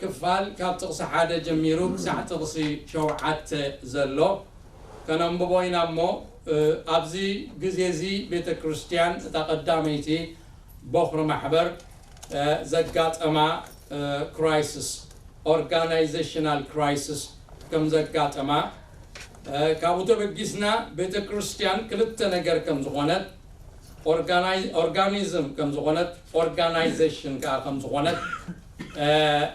ክፋል ካብ ጥቕሲ ሓደ ጀሚሩ ክሳዕ ጥቕሲ ሸውዓተ ዘሎ ከነንብቦ ኢና እሞ፣ እ፣ ኣብዚ ግዜ እዚ ቤተ ክርስቲያን እታ ቀዳመይቲ ቦኽሪ ማሕበር፣ እ፣ ዘጋጠማ፣ እ፣ ክራይሲስ፣ ኦርጋናይዜሽናል ክራይሲስ ከም ዘጋጠማ፣ እ፣ ካብኡ ተበጊስና ቤተ ክርስቲያን ክልተ ነገር ከም ዝኾነት፣ ኦርጋናይ-፣ ኦርጋኒዝም ከም ዝኾነት፣ ኦርጋናይዜሽን ከዓ ከም ዝኾነት፣ እ፣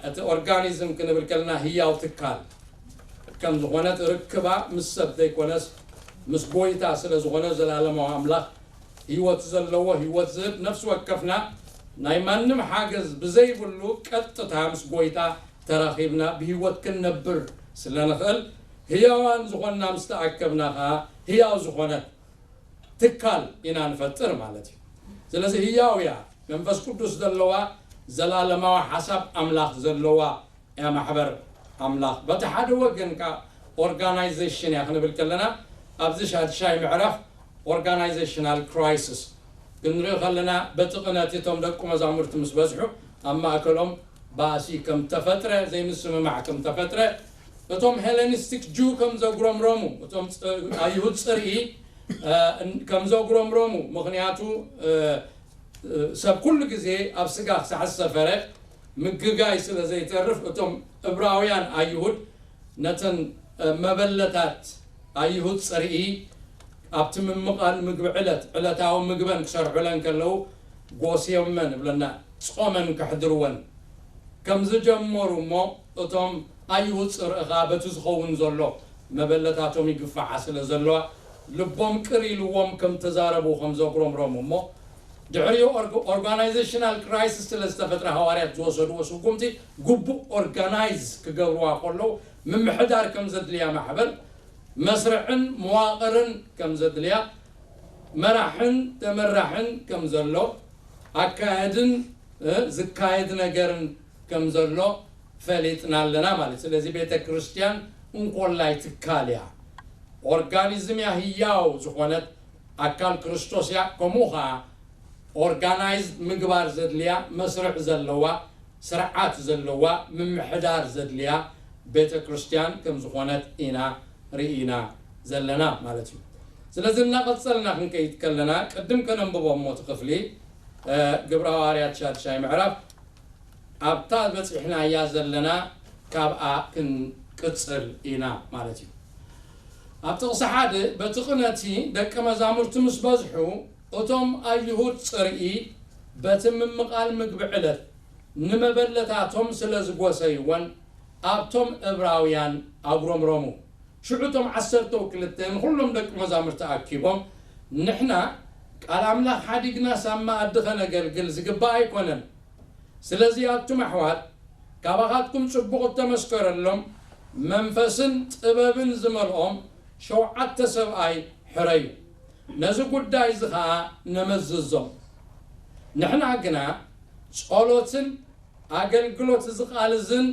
እቲ ኦርጋኒዝም ክንብል ከለና ህያው ትካል ከም ዝኾነት ርክባ ምስ ሰብ ዘይኮነስ ምስ ጎይታ ስለ ዝኾነ ዘላለማዊ ኣምላኽ ህይወት ዘለዎ ህይወት ዝህብ ነፍሲ ወከፍና ናይ ማንም ሓገዝ ብዘይብሉ ቀጥታ ምስ ጎይታ ተራኺብና ብህይወት ክንነብር ስለ ንኽእል ህያዋን ዝኾንና ምስ ተኣከብና ኸዓ ህያው ዝኾነት ትካል ኢና ንፈጥር ማለት እዩ። ስለዚ ህያው እያ፣ መንፈስ ቅዱስ ዘለዋ፣ ዘላለማዊ ሓሳብ ኣምላኽ ዘለዋ እያ ማሕበር ኣምላኽ። በቲ ሓደ ወገን ከኣ ኦርጋናይዜሽን እያ ክንብል ከለና ኣብዚ ሻድሻይ ምዕራፍ ኦርጋናይዜሽናል ክራይሲስ ክንርኢ ከለና በቲ ቅነቲ እቶም ደቂ መዛሙርቲ ምስ በዝሑ ኣብ ማእከሎም ባእሲ ከም ተፈጥረ፣ ዘይምስምማዕ ከም ተፈጥረ፣ እቶም ሄለኒስቲክ ጁ ከም ዘጉረምረሙ፣ እቶም ጽ-፣ ኣይሁድ ጽርኢ፣ እ፣ ከም ዘጉረምረሙ፣ ምኽንያቱ፣ እ፣ እ፣ ሰብ ኩሉ ግዜ ኣብ ስጋ ክሳዕ ዝሰፈረ ምግጋይ ስለ ዘይተርፍ፣ እቶም እብራውያን ኣይሁድ ነተን፣ እ፣ መበለታት ኣይሁድ ጽርኢ ኣብቲ ምምቓል ምግቢ ዕለት፣ ዕለታዊ ምግበን ክሰርሑለን ከለዉ ጎስዮመን እብለና፣ ጾመን ከሕድርወን ከም ዝጀመሩ እሞ፣ እቶም ኣይሁድ ጽርኢ ኸኣ በቲ ዝኸውን ዘሎ መበለታቶም ይግፋዓ ስለ ዘለዋ፣ ልቦም ቅር ኢልዎም ከም ተዛረቡ ከም ዘጉረምረሙ እሞ፣ ድሕሪኡ ኦርጋ-፣ ኦርጋናይዜሽናል ክራይሲስ ስለ ዝተፈጥረ ሃዋርያት ዝወሰድዎ ስጉምቲ ግቡእ ኦርጋናይዝ ክገብርዋ ከለዉ ምምሕዳር ከም ዘድልያ ማሕበር መስርዕን መዋቕርን ከም ዘድልያ መራሕን ተመራሕን ከም ዘሎ ኣካየድን፣ እ፣ ዝካየድ ነገርን ከም ዘሎ ፈሊጥና ኣለና ማለት። ስለዚ ቤተ ክርስቲያን እንኮላይ ትካል እያ። ኦርጋኒዝም እያ፣ ህያው ዝኾነት ኣካል ክርስቶስ እያ። ከምኡ ኸዓ ኦርጋናይዝ ምግባር ዘድልያ መስርዕ ዘለዋ፣ ስርዓት ዘለዋ፣ ምምሕዳር ዘድልያ ቤተ ክርስቲያን ከም ዝኾነት ኢና ርኢና ዘለና ማለት እዩ። ስለዚ እናቐጸልና ክንከይድ ከለና ቅድም ከነንብቦ እሞ እቲ ክፍሊ፣ እ፣ ግብረ ሃዋርያት ሻድሻይ ምዕራፍ ኣብታ በጺሕናያ ዘለና ካብኣ ክንቅጽል ኢና ማለት እዩ። ኣብ ጥቕሲ ሓደ በቲ ቅነቲ ደቂ መዛሙርቲ ምስ በዝሑ እቶም ኣይሁድ ጽርኢ በቲ ምምቓል ምግቢ ዕለት ንመበለታቶም ስለ ዝጎሰይወን ኣብቶም እብራውያን ኣጉረምረሙ። ሽዑ እቶም ዓሰርተው ክልተ ንኹሎም ደቂ መዛሙርቲ ኣኪቦም፣ ንሕና ቃል ኣምላኽ ሓዲግናስ ኣብ መኣዲ ኸነገልግል ዝግባእ ኣይኮነን። ስለዚ ኣቱም ኣሕዋት፣ ካባኻትኩም ጽቡቕ እተመስከረሎም መንፈስን ጥበብን ዝመልኦም ሸውዓተ ሰብኣይ ሕረዩ። ነዚ ጉዳይ እዚ ኸኣ ነመዝዞም። ንሕና ግና ጸሎትን ኣገልግሎት እዚ ቃል እዝን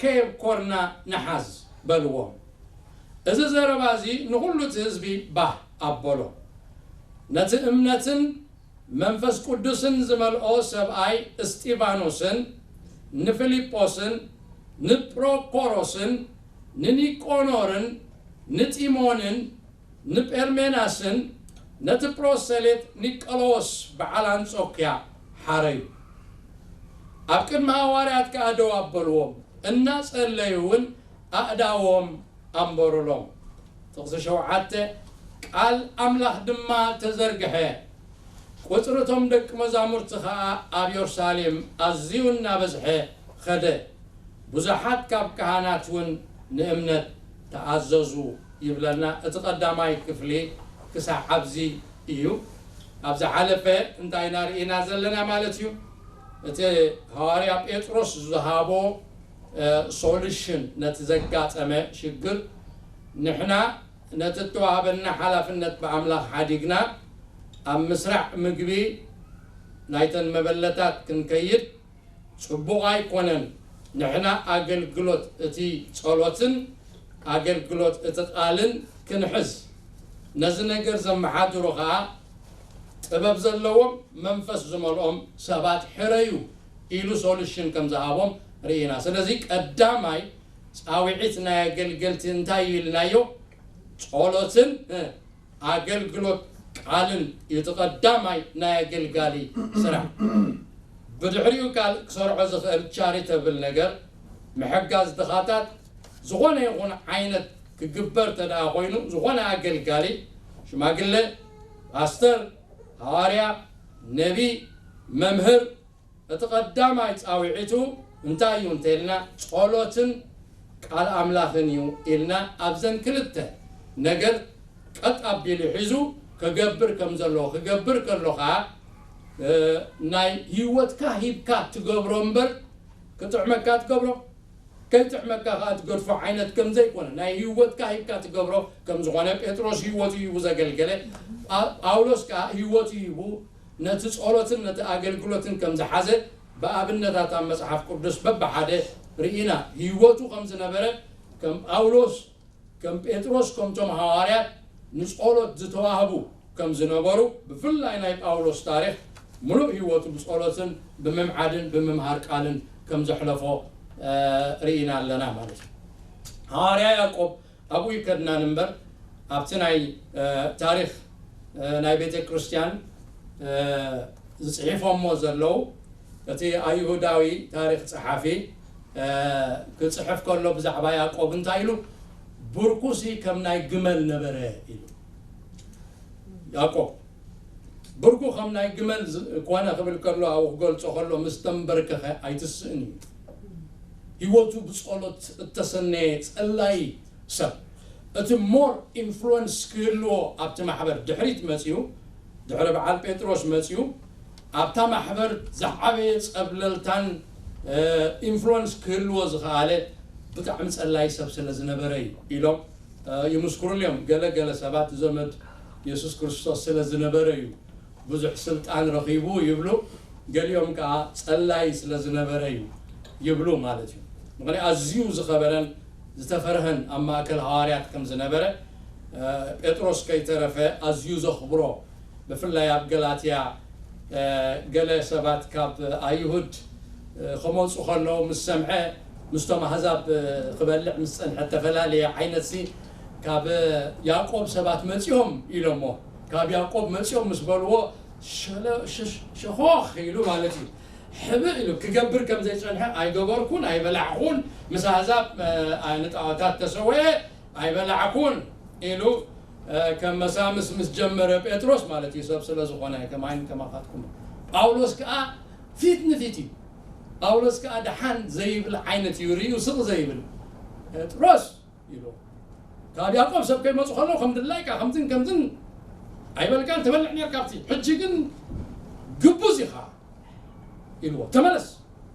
ከየብኮርና ንሓዝ በልዎም። እዚ ዘረባ እዚ ንኹሉ እቲ ህዝቢ ባህ ኣበሎ። ነቲ እምነትን መንፈስ ቅዱስን ዝመልኦ ሰብኣይ እስጢፋኖስን ንፊልጶስን ንፕሮኮሮስን ንኒቆኖርን ንጢሞንን ንጴርሜናስን ነቲ ፕሮሰሌት ኒቀሎዎስ በዓል ኣንጾክያ ሓረዩ። ኣብ ቅድሚ ሃዋርያት ከኣ ደው ኣበልዎም፣ እናጸለዩ እውን ኣእዳዎም ኣንበሩሎም። ጥቕሲ ሸውዓተ፣ ቃል ኣምላኽ ድማ ተዘርግሐ። ቁጽሪ እቶም ደቂ መዛሙርቲ ኸኣ ኣብ የሩሳሌም ኣዝዩ እናበዝሐ ኸደ። ብዙሓት ካብ ካህናት እውን ንእምነት ተኣዘዙ ይብለና። እቲ ቀዳማይ ክፍሊ ክሳዕ ኣብዚ እዩ። ኣብ ዝሓለፈ እንታይ ኢና ርኢና ዘለና ማለት እዩ? እቲ ሃዋርያ ጴጥሮስ ዝሃቦ፣ እ፣ ሶሉሽን ነቲ ዘጋጠመ ሽግር፣ ንሕና ነቲ እተዋህበና ሓላፍነት ብኣምላኽ ሓዲግና ኣብ ምስራዕ ምግቢ ናይተን መበለታት ክንከይድ ጽቡቕ ኣይኮነን። ንሕና ኣገልግሎት እቲ ጸሎትን ኣገልግሎት እቲ ቃልን ክንሕዝ፣ ነዚ ነገር ዘመሓድሩ ኸኣ ጥበብ ዘለዎም መንፈስ ዝመልኦም ሰባት ሕረዩ ኢሉ ሶሉሽን ከም ዝሃቦም ርኢና። ስለዚ ቀዳማይ ጻውዒት ናይ ኣገልገልቲ እንታይ እዩ ኢልናዮ? ጸሎትን ኣገልግሎት ቃልን እዩ እቲ ቀዳማይ ናይ ኣገልጋሊ ስራሕ። ብድሕሪኡ ካልእ ክሰርዖ ዝኽእል ቻሪተብል ነገር፣ ምሕጋዝ ድኻታት፣ ዝኾነ ይኹን ዓይነት ክግበር ተደኣ ኮይኑ፣ ዝኾነ ኣገልጋሊ፣ ሽማግለ፣ ፓስተር፣ ሃዋርያ፣ ነቢ፣ መምህር፣ እቲ ቀዳማይ ጻውዒቱ እንታይ እዩ እንተልና፣ ጸሎትን ቃል ኣምላኽን እዩ ኢልና፣ ኣብዘን ክልተ ነገር ቀጥ ኣቢሉ ሒዙ ክገብር ከም ዘለዎ ክገብር ከሎ ኸዓ፣ እ፣ ናይ ህይወትካ ሂብካ ትገብሮ እምበር፣ ክጥዕመካ ትገብሮ፣ ከይጥዕመካ ኸዓ ትገድፎ ዓይነት ከም ዘይኮነ፣ ናይ ህይወትካ ሂብካ ትገብሮ ከም ዝኾነ፣ ጴጥሮስ ህይወቱ ሂቡ ዘገልገለ፣ ጳ-፣ ጳውሎስ ከኣ ህይወቱ ሂቡ ነቲ ጸሎትን ነቲ ኣገልግሎትን ከም ዝሓዘ ብኣብነታት ኣብ መጽሓፍ ቅዱስ በብሓደ ርኢና። ህይወቱ ከም ዝነበረ፣ ከም ጳውሎስ፣ ከም ጴጥሮስ፣ ከምቶም ሃዋርያት ንጸሎት ዝተዋህቡ ከም ዝነበሩ፣ ብፍላይ ናይ ጳውሎስ ታሪኽ፣ ምሉእ ህይወቱ ብጸሎትን ብምምዓድን ብምምሃር ቃልን ከም ዘሕለፎ፣ እ፣ ርኢና ኣለና ማለት እዩ። ሃዋርያ ያዕቆብ ኣብኡ ይከድናን እምበር፣ ኣብቲ ናይ፣ እ፣ ታሪኽ፣ እ፣ ናይ ቤተ ክርስቲያን፣ እ፣ ዝጽሒፎሞ ዘለዉ፣ እቲ ኣይሁዳዊ ታሪኽ ጸሓፊ፣ እ፣ ክጽሕፍ ከሎ ብዛዕባ ያዕቆብ እንታይ ኢሉ? "ብርኩሲ ከም ናይ ግመል ነበረ" ኢሉ። ያዕቆብ፣ "ብርኩ ከም ናይ ግመል ዝ-፣ ኮነ" ክብል ከሎ፣ ኣብኡ ክገልጾ ከሎ፣ ምስ ተንበርከኸ ኣይትስእን እዩ። ህይወቱ ብጸሎት እተሰነየ ጸላይ ሰብ። እቲ ሞር ኢንፍሉወንስ ክህልዎ ኣብቲ ማሕበር ድሕሪት መጺኡ፣ ድሕሪ በዓል ጴጥሮስ መጺኡ፣ ኣብታ ማሕበር ዝዓበየ ጸብለልታን፣ እ፣ ኢንፍሉወንስ ክህልዎ ዝኸኣለ ብጣዕሚ ጸላይ ሰብ ስለ ዝነበረ እዩ ኢሎም፣ እ፣ ይምስክሩሉ እዮም። ገለ ገለ ሰባት ዘመድ የሱስ ክርስቶስ ስለ ዝነበረ እዩ ብዙሕ ስልጣን ረኺቡ ይብሉ፣ ገሊኦም ከኣ ጸላይ ስለ ዝነበረ እዩ ይብሉ ማለት እዩ። ምኽንያቱ ኣዝዩ ዝኸበረን ዝተፈርሀን ኣብ ማእከል ሃዋርያት ከም ዝነበረ፣ እ፣ ጴጥሮስ ከይተረፈ ኣዝዩ ዘኽብሮ፣ ብፍላይ ኣብ ገላትያ፣ እ፣ ገለ ሰባት ካብ ኣይሁድ፣ እ፣ ክመጹ ከለዉ ምስ ሰምዐ፣ ምስቶም ኣህዛብ፣ እ፣ ክበልዕ ምስ ጸንሐ እተፈላለየ ዓይነትሲ፣ ካብ ያዕቆብ ሰባት መጺኦም ኢሎሞ። ካብ ያዕቆብ መጺኦም ምስ በልዎ፣ ሸለ-፣ ሸሽ-፣ ሸኾኽ ኢሉ ማለት እዩ። ሕብእ ኢሉ ክገብር ከም ዘይጸንሐ፣ "ኣይገበርኩን፣ ኣይበላዕኹን፣ ምስ ኣህዛብ፣ እ፣ ንጣዖታት ተሰውኤ ኣይበላዕኩን" ኢሉ፣ እ፣ ከም መሳምስ ምስ ጀመረ፣ ጴጥሮስ ማለት እዩ፣ ሰብ ስለ ዝኾነ፣ ከማይን ከማኻትኩም። ጳውሎስ ከኣ ፊት ንፊት እዩ። ጳውሎስ ከኣ ደሓን ዘይብል ዓይነት እዩ፣ ርእዩ ስቕ ዘይብል። "ጴጥሮስ" ኢሉ፣ "ካብ ያዕቆብ ሰብ ከይመጹ ከለዉ ከም ድላይካ ከምዝን ከምዝን ኣይበልካን፣ ትበልዕ ኔርካ ኣብቲ። ሕጂ ግን ግቡዝ ኢኻ" ኢልዎ። "ተመለስ፣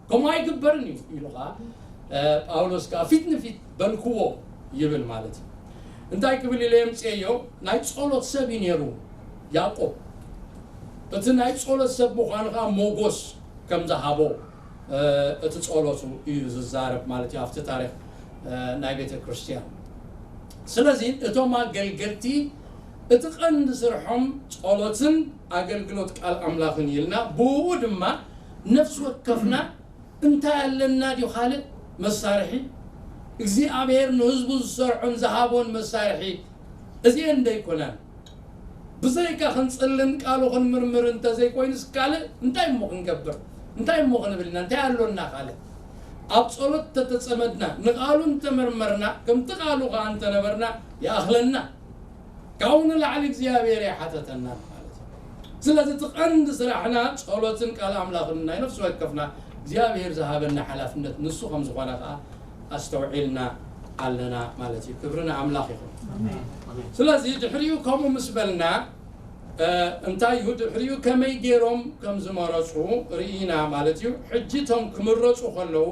ከምኡ ኣይግበርን እዩ" ኢሉ ኸዓ፣ እ፣ ጳውሎስ ከኣ ፊት ንፊት በልክዎ ይብል ማለት እዩ። እንታይ ክብል ኢለ የምጽኤዮ? ናይ ጸሎት ሰብ እዩ ነይሩ ያዕቆብ። እቲ ናይ ጸሎት ሰብ ምዃኑ ኸዓ ሞጎስ ከም ዝሃቦ፣ እ፣ እቲ ጸሎቱ እዩ ዝዛረብ ማለት እዩ፣ ኣብቲ ታሪኽ፣ እ፣ ናይ ቤተ ክርስቲያን። ስለዚ እቶም ኣገልገልቲ እቲ ቀንዲ ስርሖም ጸሎትን ኣገልግሎት ቃል ኣምላኽን እዩ ኢልና፣ ብኡ ድማ ነፍሲ ወከፍና እንታይ ኣለና ድዩ ካልእ መሳርሒ? እግዚኣብሔር ንህዝቡ ዝሰርዖን ዝሃቦን መሳርሒ እዚኤን ዶ ኣይኮናን? ብዘይካ ክንጽልን ቃሉ ክንምርምር እንተዘይኮይኑስ ካልእ እንታይ እሞ ክንገብር? እንታይ እሞ ክንብል ኢና? እንታይ ኣሎና ካልእ? ኣብ ጸሎት እንተተጸመድና፣ ንቃሉ እንተመርመርና፣ ከምቲ ቃሉ ከኣ እንተነበርና ይኣኽለና። ካብኡ ንላዕሊ እግዚኣብሔር ኣይሓተተናን ማለት እዩ። ስለዚ እቲ ቀንዲ ስራሕና ጸሎትን ቃል ኣምላኽን ናይ ነፍሲ ወከፍና እግዚኣብሔር ዝሃበና ሓላፍነት ንሱ ከም ዝኾነ ከኣ ኣስተውዒልና ኣለና ማለት እዩ። ክብሪ ንኣምላኽ ይኹን። ኣሜን። ስለዚ ድሕሪኡ ከምኡ ምስ በልና፣ እ፣ እንታይ እዩ ድሕሪኡ ከመይ ገይሮም ከም ዝመረጹ ርኢና ማለት እዩ። ሕጂ እቶም ክምረጹ ከለዉ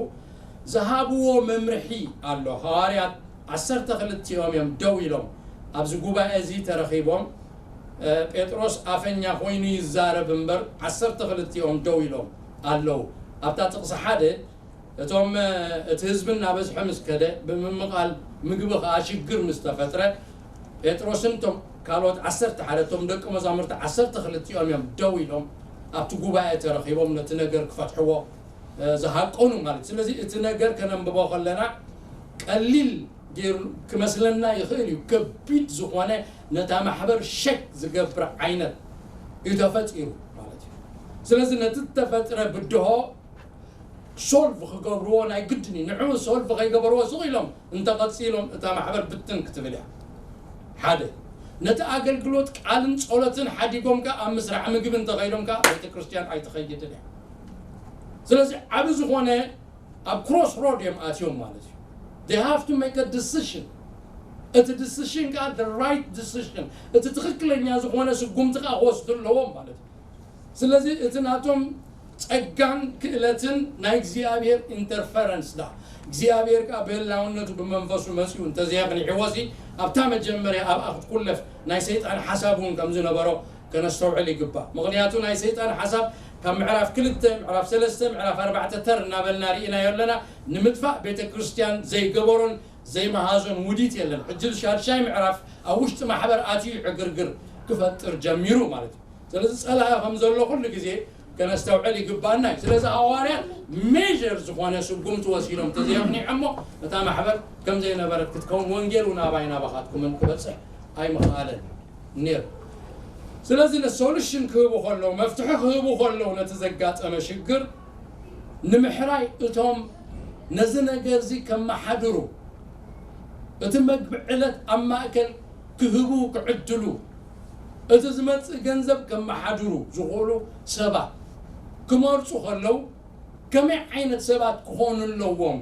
ዝሃብዎ መምርሒ ኣሎ። ሃዋርያት ዓሰርተ ክልቲኦም እዮም ደው ኢሎም ኣብዚ ጉባኤ እዚ ተረኺቦም። እ፣ ጴጥሮስ ኣፈኛ ኮይኑ ይዛረብ እምበር ዓሰርተ ክልቲኦም ደው ኢሎም ኣለዉ። ኣብታ ጥቕሲ ሓደ እቶም፣ እ፣ እቲ ህዝቢ እናበዝሐ ምስ ከደ ብምምቓል ምግቢ ኸዓ ሽግር ምስ ተፈጥረ ጴጥሮስን እቶም ካልኦት ዓሰርተ ሓደ እቶም ደቂ መዛሙርቲ ዓሰርተ ክልቲኦም እዮም ደው ኢሎም ኣብቲ ጉባኤ ተረኺቦም ነቲ ነገር ክፈትሕዎ ዝሃቀኑ ማለት። ስለዚ እቲ ነገር ከነንብቦ ከለና ቀሊል ገይሩ ክመስለና ይኽእል እዩ። ከቢድ ዝኾነ ነታ ማሕበር ሸክ ዝገብር ዓይነት እዩ ተፈጢሩ ማለት እዩ። ስለዚ ነቲ ዝተፈጥረ ብድሆ ሶልቭ ክገብርዎ ናይ ግድን እዩ። ንዕኡ ሶልቭ ከይገበርዎ ስቕ ኢሎም እንተቐጺሎም እታ ማሕበር ብትን ክትብል እያ። ሓደ፣ ነቲ ኣገልግሎት ቃልን ጸሎትን ሓዲጎም ከኣ ኣብ ምስራዕ ምግቢ እንተኸይዶም ከኣ ቤተ ክርስቲያን ኣይትኸይድን እያ። ስለዚ ዓቢ ዝኾነ ኣብ ክሮስ ሮድ እዮም ኣትዮም ማለት እዩ። They have to make a decision። እቲ ዲሲሽን ከኣ the right decision፣ እቲ ትኽክለኛ ዝኾነ ስጉምቲ ከኣ ክወስዱ ኣለዎም ማለት እዩ። ስለዚ እቲ ናቶም ጸጋን ክእለትን ናይ እግዚኣብሔር ኢንተርፈረንስ ዳ እግዚኣብሔር ከኣ ብህላውነቱ ብመንፈሱ መጺኡ እንተዘየቕኒዕዎ ሲ ኣብታ መጀመርያ ኣብኣ ክትቁለፍ ናይ ሰይጣን ሓሳብ እውን ከም ዝነበሮ ከነስተውዕል ይግባእ። ምኽንያቱ ናይ ሰይጣን ሓሳብ ካብ ምዕራፍ ክልተ፣ ምዕራፍ ሰለስተ፣ ምዕራፍ ኣርባዕተ ተር እናበልና ርኢናዮ ኣለና። ንምጥፋእ ቤተ ክርስቲያን ዘይገበሮን ዘይመሃዞን ውዲት የለን። ሕጂ ሻድሻይ ምዕራፍ ኣብ ውሽጢ ማሕበር ኣትዩ ዕግርግር ክፈጥር ጀሚሩ ማለት እዩ። ስለዚ ጸላኢ ከም ዘሎ ኩሉ ግዜ ከነስተውዕል ይግባና እዩ። ስለዚ ሃዋርያት ሜር ዝኾነ ስጉምቲ ወሲዶም ተዘየቕኒዖሞ እታ ማሕበር ከም ዘይነበረት ክትከውን ወንጌል እውን ኣባይ ናባኻትኩምን ክበጽሕ ኣይምኽኣለን ነይሩ። ስለዚ ንሶሉሽን ክህቡ ከለዉ መፍትሒ ክህቡ ከለዉ ነቲ ዘጋጠመ ሽግር ንምሕራይ እቶም ነዚ ነገር እዚ ከመሓድሩ እቲ መግቢ ዕለት ኣብ ማእከል ክህቡ ክዕድሉ እቲ ዝመጽእ ገንዘብ ከመሓድሩ ዝኽእሉ ሰባት ክመርጹ ከለዉ ከመይ ዓይነት ሰባት ክኾኑ ኣለዎም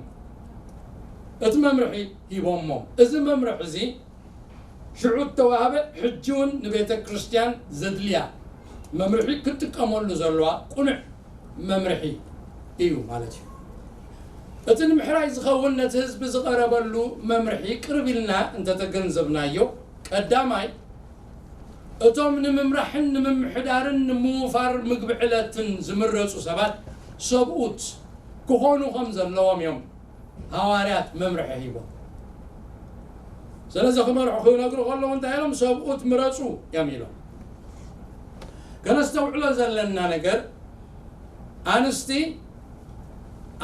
እቲ መምርሒ ሂቦሞም። እዚ መምርሒ እዚ ሽዑ እተዋህበ ሕጂ እውን ንቤተ ክርስቲያን ዘድልያ መምርሒ ክትጥቀመሉ ዘለዋ ቁኑዕ መምርሒ እዩ ማለት እዩ። እቲ ንምሕራይ ዝኸውን ነቲ ህዝቢ ዝቐረበሉ መምርሒ ቅርብ ኢልና እንተተገንዘብናዮ፣ ቀዳማይ እቶም ንምምራሕን ንምምሕዳርን ንምውፋር ምግቢ ዕለትን ዝምረጹ ሰባት ሰብኡት ክኾኑ ከም ዘለዎም እዮም ሃዋርያት መምርሒ ሂቦም። ስለዚ ክመርሑ ክነግሩ ከለዉ እንታይ ኢሎም? ሰብኡት ምረጹ እዮም ኢሎም። ከነስተውዕሎ ዘለና ነገር ኣንስቲ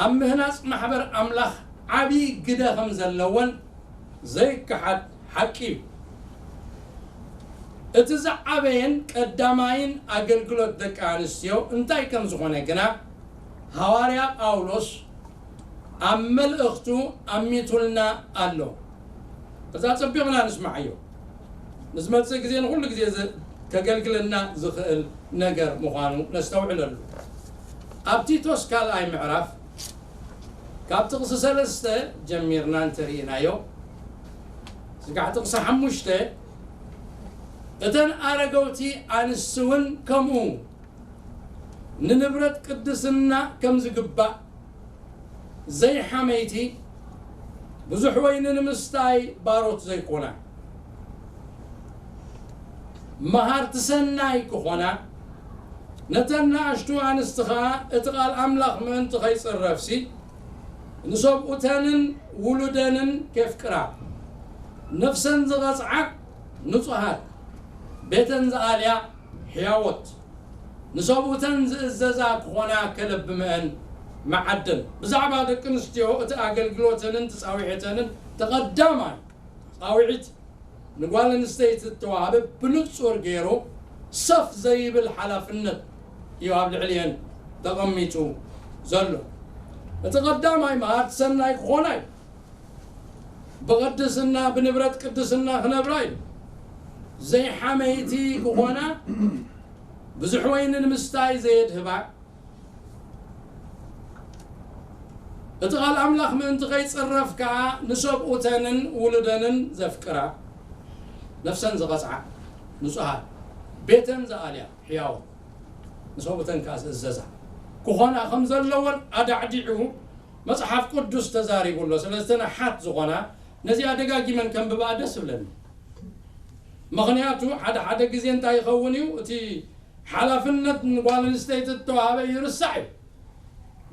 ኣብ ምህናጽ ማሕበር ኣምላኽ ዓቢ ግደ ከም ዘለወን ዘይከሓድ ሓቂ እዩ። እቲ ዝዓበየን ቀዳማይን ኣገልግሎት ደቂ ኣንስትዮ እንታይ ከም ዝኾነ ግና ሃዋርያ ጳውሎስ ኣብ መልእኽቱ ኣሚቱልና ኣሎ። እዛ ጸቢቕና ንስማዓዮ። ንዝመጽእ ግዜ ንኹሉ ግዜ ዝ- ከገልግለና ዝኽእል ነገር ምዃኑ ነስተውዕለሉ። ኣብ ቲቶስ ካልኣይ ምዕራፍ ካብ ጥቕሲ ሰለስተ ጀሚርና እንተርኢናዮ ስጋዕ ጥቕሲ ሓሙሽተ እተን ኣረገውቲ ኣንስቲ እውን ከምኡ ንንብረት ቅድስና ከም ዝግባእ ዘይሓመይቲ ብዙሕ ወይኒ ንምስታይ ባሮት ዘይኮና መሃርቲ ሰናይ ክኾና ነተን ንኣሽቱ ኣንስቲ ኸዓ እቲ ቃል ኣምላኽ ምእንቲ ኸይጽረፍሲ ንሰብኡተንን ውሉደንን ኬፍቅራ ነፍሰን ዝቐጽዓ ንጹሃት ቤተን ዝኣልያ ሕያዎት ንሰብኡተን ዝእዘዛ ክኾና ከለብመአን መዓደን። ብዛዕባ ደቂ ኣንስትዮ እቲ ኣገልግሎተንን ተጻዊዕተንን ተቐዳማይ ጻውዒት ንጓል ኣንስተይቲ እተዋህበ ብንጹር ገይሩ ሰፍ ዘይብል ሓላፍነት እዩ ኣብ ልዕሊአን ተቐሚጡ ዘሎ። እቲ ቀዳማይ መሃርቲ ሰናይ ክኾና እዩ። ብቕድስና ብንብረት ቅድስና ክነብራ እዩ። ዘይሓመይቲ ክኾና ብዙሕ ወይኒ ንምስታይ ዘየድህባ እቲ ቃል ኣምላኽ ምእንቲ ከይጽረፍ ከኣ ንሰብኡተንን ውሉደንን ዘፍቅራ ነፍሰን ዝቐጽዓ ንጹሃት ቤተን ዝኣልያ ሕያወት ንሰብኡተን ከኣ ዝእዘዛ ክኾና ከም ዘለወን ኣዳዕዲዑ መጽሓፍ ቅዱስ ተዛሪቡ ኣሎ። ስለዚ ተን ኣሓት ዝኾና ነዚኣ ደጋጊመን ከንብባ ደስ ይብለኒ። ምኽንያቱ ሓደ ሓደ ግዜ እንታይ ይኸውን እዩ እቲ ሓላፍነት ንጓል ኣንስተይቲ እተዋህበ ይርሳዕ እዩ።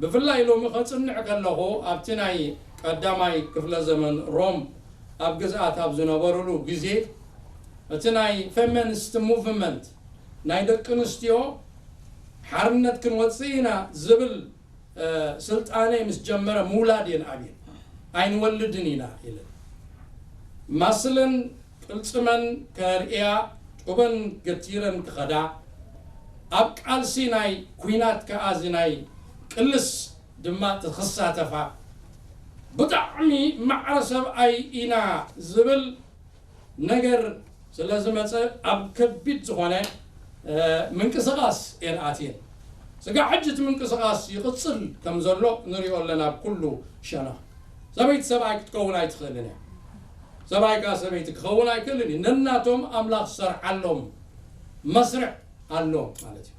ብፍላይ ሎሚ ከጽንዕ ከለኹ ኣብቲ ናይ ቀዳማይ ክፍለ ዘመን ሮም ኣብ ግዝኣት ኣብ ዝነበሩሉ ግዜ እቲ ናይ ፌሚኒስት ሙቭመንት ናይ ደቂ ኣንስትዮ ሓርነት ክንወጽእ ኢና ዝብል ስልጣነይ ምስ ጀመረ ምውላድ እየን ኣብየን፣ ኣይንወልድን ኢና ኢለን። ማስለን ቅልጽመን ከርእያ ጡበን ገቲረን ክኸዳ፣ ኣብ ቃልሲ ናይ ኲናት ከኣ እዚ ናይ ቅልስ ድማ ክሳተፋ፣ ብጣዕሚ ማዕረ ሰብኣይ ኢና ዝብል ነገር ስለ ዝመጸ ኣብ ከቢድ ዝኾነ ምንቅስቓስ እየን ኣትየን። ስጋዕ ሕጂ እቲ ምንቅስቓስ ይቕጽል ከም ዘሎ ንሪኦ ኣለና ኣብ ኩሉ ሸነኽ። ሰበይቲ ሰብኣይ ክትከውን ኣይትኽእልን እያ። ሰብኣይ ከኣ ሰበይቲ ክኸውን ኣይክእልን እዩ። ነናቶም ኣምላኽ ዝሰርዓሎም መስርዕ ኣሎ ማለት እዩ።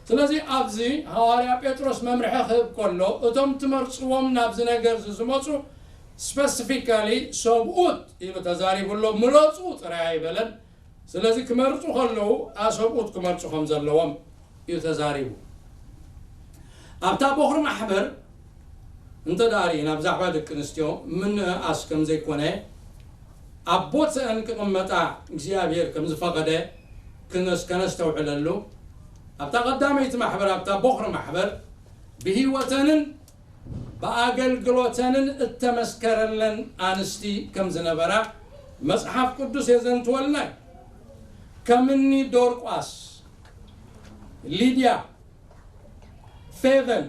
ስለዚ ኣብዚ ሃዋርያ ጴጥሮስ መምርሒ ክህብ ከሎ እቶም ትመርጽዎም ናብዚ ነገር እዚ ዝመጹ ስፐሲፊካሊ ሰብኡት ኢሉ ተዛሪቡ ኣሎ። ምረጹ ጥራይ ኣይበለን። ስለዚ ክመርጹ ከለዉ ኣሰብኡት ክመርጹ ከም ዘለዎም እዩ ተዛሪቡ። ኣብታ ቦኽሪ ማሕበር እንተ ደኣ ርኢና ብዛዕባ ደቂ ኣንስትዮ ምንእኣስ ከም ዘይኮነ ኣብ ቦትአን ክቕመጣ እግዚኣብሔር ከም ዝፈቐደ ክነስ- ከነስተውዕለሉ ኣብታ ቀዳመይቲ ማሕበር ኣብታ ቦኽሪ ማሕበር ብህይወተንን ብኣገልግሎተንን እተመስከረለን ኣንስቲ ከም ዝነበራ መጽሓፍ ቅዱስ የዘንትወልና እዩ። ከምኒ ዶርቋስ፣ ሊድያ፣ ፌቨን፣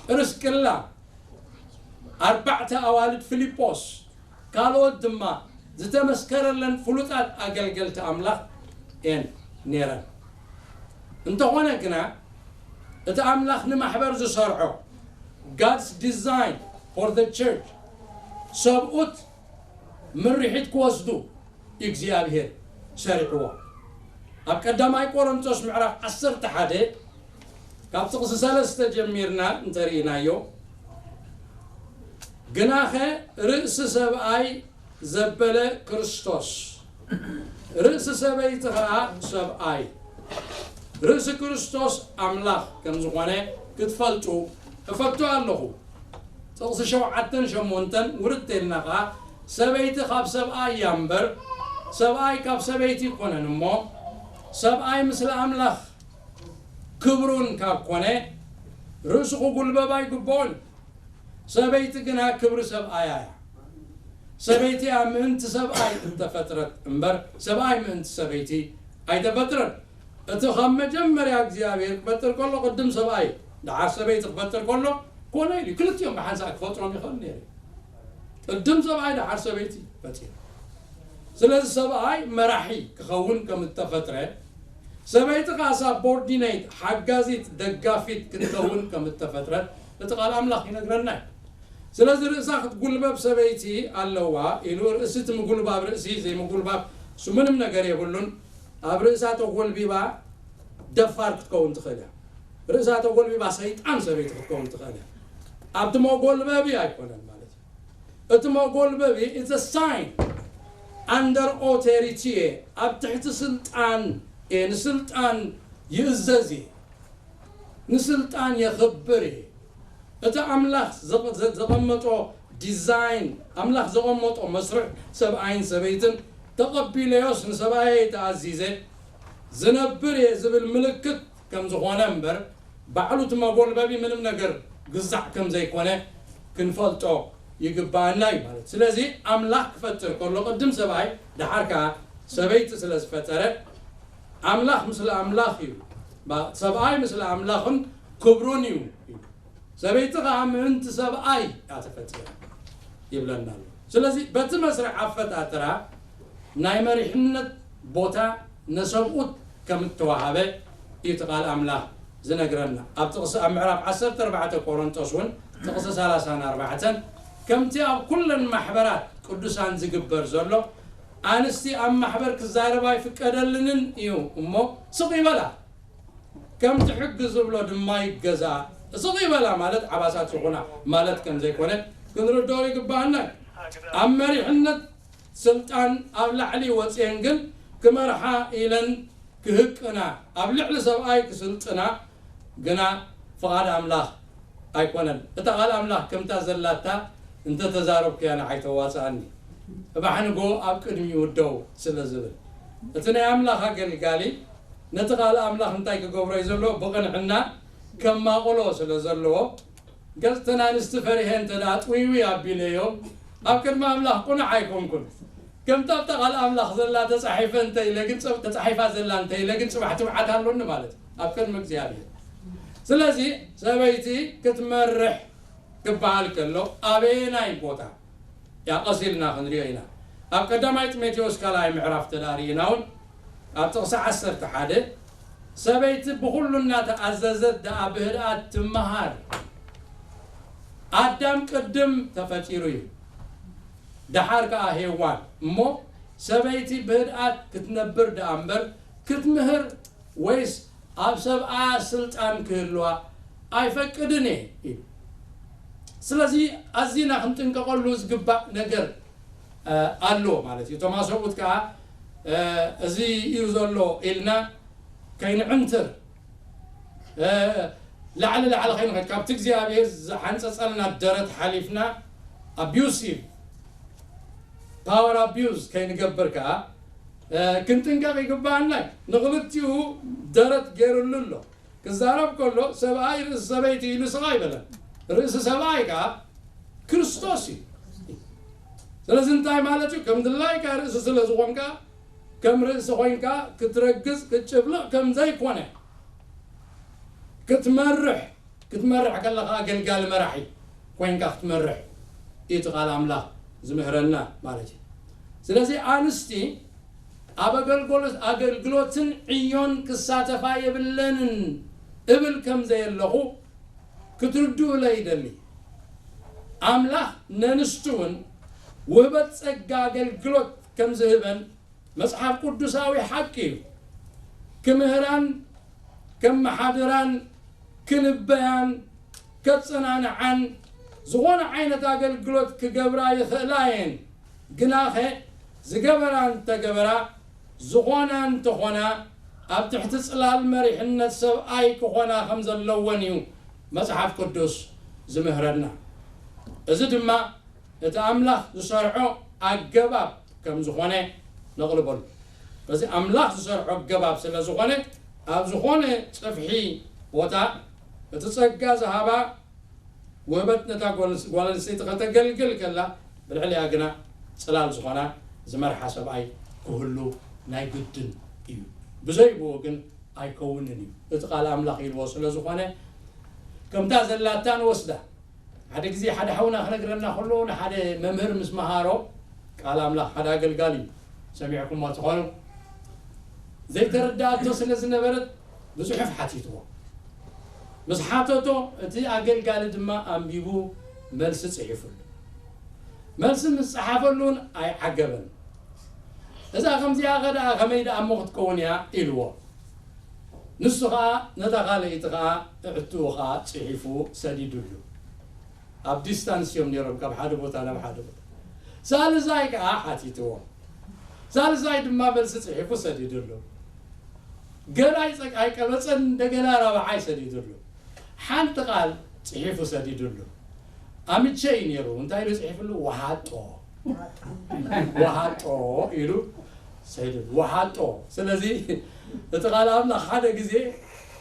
ጵርስቅላ፣ ኣርባዕተ ኣዋልድ ፊልጶስ፣ ካልኦት ድማ ዝተመስከረለን ፍሉጣት ኣገልገልቲ ኣምላኽ እየን ነይረን። እንተኾነ ግና እቲ ኣምላኽ ንማሕበር ዝሰርዖ God's design for the church ሰብኡት ምርሒት ክወስዱ እግዚኣብሔር ሰሪዕዎ። ኣብ ቀዳማይ ቆሮንቶስ ምዕራፍ ዓሰርተ ሓደ ካብ ጥቕሲ ሰለስተ ጀሚርና እንተርኢናዮ፣ ግናኸ ርእሲ ሰብኣይ ዘበለ ክርስቶስ፣ ርእሲ ሰበይቲ ኸዓ ሰብኣይ፣ ርእሲ ክርስቶስ ኣምላኽ ከም ዝኾነ ክትፈልጡ እፈቱ ኣለኹ። ጥቕሲ ሸውዓተን ሸሞንተን ውርድ ተልና ኸዓ ሰበይቲ ካብ ሰብኣይ እያ እምበር ሰብኣይ ካብ ሰበይቲ ኣይኮነን እሞ ሰብኣይ ምስለ ኣምላኽ ክብሩን ካብ ኮነ ርእሱ ክጉልበብ ኣይግብኦን። ሰበይቲ ግና ክብሪ ሰብኣያ እያ። ሰበይቲ እያ ምእንቲ ሰብኣይ እተፈጥረት እምበር ሰብኣይ ምእንቲ ሰበይቲ ኣይተፈጥረን። እቲ ካብ መጀመርያ እግዚኣብሔር ክፈጥር ከሎ ቅድም ሰብኣይ ደሓር ሰበይቲ ክፈጥር ከሎ ኮነ ኢሉ ክልቲኦም ብሓንሳእ ክፈጥሮም ይኽእል ነይሩ። ቅድም ሰብኣይ ደሓር ሰበይቲ ፈጢሩ። ስለዚ ሰብኣይ መራሒ ክኸውን ከም እተፈጥረ ሰበይቲ ከዓ ሳቦርዲኔት ሓጋዚት ደጋፊት ክትከውን ከም እተፈጥረት እቲ ቃል ኣምላኽ ይነግረና እዩ። ስለዚ ርእሳ ክትጉልበብ ሰበይቲ ኣለዋ ኢሉ ርእሲ እቲ ምጉልባብ ርእሲ ዘይምጉልባብ እሱ ምንም ነገር የብሉን። ኣብ ርእሳ ተጎልቢባ ደፋር ክትከውን ትኽእል እያ። ርእሳ ተጎልቢባ ሰይጣን ሰበይቲ ክትከውን ትኽእል እያ። ኣብቲ መጎልበቢ ኣይኮነን ማለት እዩ። እቲ መጎልበቢ is a sign under authority እየ፣ ኣብ ትሕቲ ስልጣን እየ፣ ንስልጣን ይእዘዝ እየ፣ ንስልጣን የኽብር እየ። እቲ ኣምላኽ ዘቐ- ዘ- ዘቐመጦ ዲዛይን ኣምላኽ ዘቐመጦ መስርዕ ሰብኣይን ሰበይትን ተቐቢለዮስ ንሰብኣየ ተኣዚዘ ዝነብር እየ ዝብል ምልክት ከም ዝኾነ እምበር ባዕሉ እቲ መጎልበቢ ምንም ነገር ግዛዕ ከም ዘይኮነ ክንፈልጦ ይግባኣና እዩ ማለት። ስለዚ ኣምላኽ ክፈጥር ከሎ ቅድም ሰብኣይ ደሓር ከዓ ሰበይቲ ስለ ዝፈጠረ ኣምላኽ ምስለ ኣምላኽ እዩ። ባ- ሰብኣይ ምስለ ኣምላኽን ክብሩን እዩ። ሰበይቲ ከዓ ምእንቲ ሰብኣይ እያ ተፈጢራ ይብለና ኣሎ። ስለዚ በቲ መስርዕ ኣፈጣጥራ ናይ መሪሕነት ቦታ ነሰብኡት ከም እተዋሃበ እዩ እቲ ቃል ኣምላኽ ዝነግረና። ኣብ ጥቕሲ ኣብ ምዕራፍ ዓሰርተ ኣርባዕተ ቆሮንጦስ እውን ጥቕሲ ሰላሳን ኣርባዕተን ከምቲ ኣብ ኩለን ማሕበራት ቅዱሳን ዝግበር ዘሎ ኣንስቲ ኣብ ማሕበር ክዛረባ ኣይፍቀደልንን እዩ እሞ ስቕ ይበላ። ከምቲ ሕጊ ዝብሎ ድማ ይገዛ። ስቕ ይበላ ማለት ዓባሳት ይኹና ማለት ከም ዘይኮነ ክንርድኦ ይግባኣና። ኣብ መሪሕነት ስልጣን ኣብ ላዕሊ ወፅየን ግን ክመርሓ ኢለን ክህቅና ኣብ ልዕሊ ሰብኣይ ክስልጥና ግና ፍቓድ ኣምላኽ ኣይኮነን። እታ ቃል ኣምላኽ ከምታ ዘላታ እንተተዛረብኩያ ንዓይ ተዋፅኣኒ። እባሕንጎ ኣብ ቅድሚኡ ደው ስለ ዝብል እቲ ናይ ኣምላኽ ኣገልጋሊ ነቲ ቃል ኣምላኽ እንታይ ክገብሮ እዩ ዘለዎ? ብቕንዕና ከማቕሎ ስለ ዘለዎ፣ ገጽተን ኣንስቲ ፈሪሀ እንተ ደኣ ጥውይውይ ኣቢለዮ፣ ኣብ ቅድሚ ኣምላኽ ቁኑዕ ኣይኮንኩን። ከምታ ኣብታ ቃል ኣምላኽ ዘላ ተጻሒፈ እንተ ኢለ ግን፣ ጽ-፣ ተጻሒፋ ዘላ እንተ ኢለ ግን፣ ጽባሕ ትብዓት ኣሎኒ ማለት እዩ ኣብ ቅድሚ እግዚኣብሔር። ስለዚ ሰበይቲ ክትመርሕ ክበሃል ከሎ፣ ኣበየናይ ቦታ? ያ፣ ቀስ ኢልና ክንሪኦ ኢና። ኣብ ቀዳማይ ጢሞቴዎስ ካልኣይ ምዕራፍ ተዳሪእና እውን፣ ኣብ ጥቕሲ ዓሰርተ ሓደ፣ ሰበይቲ ብኹሉ እናተኣዘዘት ደኣ ብህድኣት ትመሃር። ኣዳም ቅድም ተፈጢሩ እዩ፣ ደሓር ከኣ ሄዋን። እሞ ሰበይቲ ብህድኣት ክትነብር ደኣ እምበር፣ ክትምህር ወይስ ኣብ ሰብኣ ስልጣን ክህልዋ ኣይፈቅድን እየ ኢሉ። ስለዚ ኣዚና ክንጥንቀቐሉ ዝግባእ ነገር፣ እ፣ ኣሎ ማለት እዩ። እቶም ኣሰብኡት ከኣ፣ እ፣ እዚ እዩ ዘሎ ኢልና ከይንዕንትር፣ እ፣ ላዕሊ ላዕሊ ከይንኸድ፣ ካብቲ እግዚኣብሔር ዝሓንጸጸልና ደረት ሓሊፍና ኣቢዩሲቭ ፓወር ኣቢዩዝ ከይንገብር ከኣ፣ እ፣ ክንጥንቀቕ ይግባኣና እዩ። ንኽልቲኡ ደረት ገይሩሉ ኣሎ። ክዛረብ ከሎ፣ "ሰብኣይ ርእሲ ሰበይቲ ኢሉ ስቕ ኣይበለን። ርእሲ ሰብኣይ ከኣ ክርስቶስ እዩ።" ስለዚ እንታይ ማለት እዩ? ከም ድላይካ ርእሲ ስለ ዝኾንካ፣ ከም ርእሲ ኮይንካ ክትረግጽ፣ ክትጭብልቕ ከም ዘይኮነ፣ ክትመርሕ፣ ክትመርሕ ከለኻ ኣገልጋሊ መራሒ ኮይንካ ክትመርሕ እዩ እቲ ቃል ኣምላኽ ዝምህረና ማለት እዩ። ስለዚ ኣንስቲ ኣብ ኣገልግሎት፣ ኣገልግሎትን ዕዮን ክሳተፋ የብለንን እብል ከም ዘየለኹ ክትርድኡለይ ይደሊ። ኣምላኽ ነንስቲ እውን ውህበት ጸጋ ኣገልግሎት ከም ዝህበን መጽሓፍ ቅዱሳዊ ሓቂ እዩ። ክምህራን፣ ከመሓድራን፣ ክንበያን፣ ከጸናንዓን፣ ዝኾነ ዓይነት ኣገልግሎት ክገብራ ይኽእላ እየን። ግናኸ ዝገበራ እንተገበራ፣ ዝኾና እንተኾና፣ ኣብ ትሕቲ ጽላል መሪሕነት ሰብኣይ ክኾና ከም ዘለወን እዩ መጽሓፍ ቅዱስ ዝምህረና። እዚ ድማ እቲ ኣምላኽ ዝሰርዖ ኣገባብ ከም ዝኾነ ነቕልበሉ። በዚ ኣምላኽ ዝሰርዖ ኣገባብ ስለ ዝኾነ፣ ኣብ ዝኾነ ጽፍሒ ቦታ እቲ ጸጋ ዝሃባ ውህበት ነታ ጓል ኣንስ-፣ ጓል ኣንስተይቲ ከተገልግል ከላ፣ ብልዕሊኣ ግና ጽላል ዝኾና ዝመርሓ ሰብኣይ ክህሉ ናይ ግድን እዩ። ብዘይብኡ ግን ኣይከውንን እዩ። እቲ ቃል ኣምላኽ ኢልዎ ስለ ዝኾነ፣ ከምታ ዘላታ ንወስዳ። ሓደ ግዜ ሓደ ሓውና ክነግረና ከሎ፣ ንሓደ መምህር ምስ መሃሮ፣ ቃል ኣምላኽ፣ ሓደ ኣገልጋሊ እዩ፣ ሰሚዕኩሞ ትኾኑ፣ ዘይተረድኣቶ ስለ ዝነበረት ብጽሑፍ ሓቲትዎ። ምስ ሓተቶ፣ እቲ ኣገልጋሊ ድማ ኣንቢቡ መልሲ ጽሒፉሉ። መልሲ ምስ ጸሓፈሉ እውን ኣይዓገበን። "እዛ ከምዚኣ ኸ ደኣ ከመይ ደኣ እሞ ክትከውን እያ?" ኢልዎ። ንሱ ኸኣ ነታ ካልኣይቲ ኸኣ፣ ሕትኡ ኸኣ ጽሒፉ ሰዲዱሉ። ኣብ ዲስታንስ እዮም ነይሮም፣ ካብ ሓደ ቦታ ናብ ሓደ ቦታ። ሳልሳይ ከኣ ሓቲትዎ። ሳልሳይ ድማ መልሲ ጽሒፉ ሰዲዱሉ። ገና ኣይጸ-፣ ኣይቀበጸን፣ እንደገና ራብዓይ ሰዲዱሉ። ሓንቲ ቃል ጽሒፉ ሰዲዱሉ። ኣምቼ እዩ ነይሩ። እንታይ ኢሉ ጽሒፉሉ? "ወሃጦ። ወሃጦ" ኢሉ ሰዲዱ። ወሃጦ። ስለዚ እቲ ቃል ኣምላኽ ሓደ ግዜ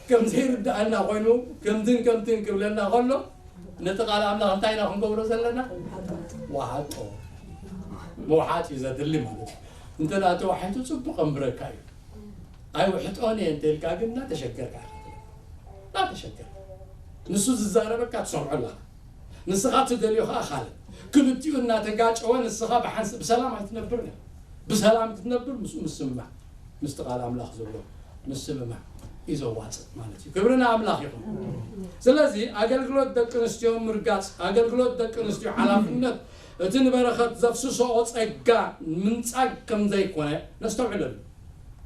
ከም ዘይርድኣና ኮይኑ፣ ከምትን ከምትን ክብለና ከሎ፣ ነቲ ቃል ኣምላኽ እንታይ ኢና ክንገብሮ ዘለና? ወሃጦ። ምውሓጥ እዩ ዘድሊ ማለት እዩ። እንተ ደኣ ተዋሒጡ ጽቡቕ ኣንብረካ እዩ። "ኣይውሕጦን እየ" እንተ ኢልካ ግን እናተሸገርካ ኢኻ ትነብር። እናተሸገርካ። ንሱ ዝዛረበካ ትሰምዖ ኣለኻ። ንስኻ ትደልዮ ኸኣ ካልእ። ክልቲኡ እናተጋጨወ ንስኻ ብሓንስ-፣ ብሰላም ኣይትነብርን ኢኻ። ብሰላም ክትነብር ምስኡ ምስምማዕ፣ ምስቲ ቃል ኣምላኽ ዝብሎ ምስምማዕ እዩ ዘዋጽእ ማለት እዩ። ክብሪ ንኣምላኽ ይኹን። ስለዚ ኣገልግሎት ደቂ ኣንስትዮ ምርጋጽ፣ ኣገልግሎት ደቂ ኣንስትዮ ሓላፍነት፣ እቲ ንበረኸት ዘፍስሶኦ ጸጋ ምንጻግ ከም ዘይኮነ ነስተውዕለሉ።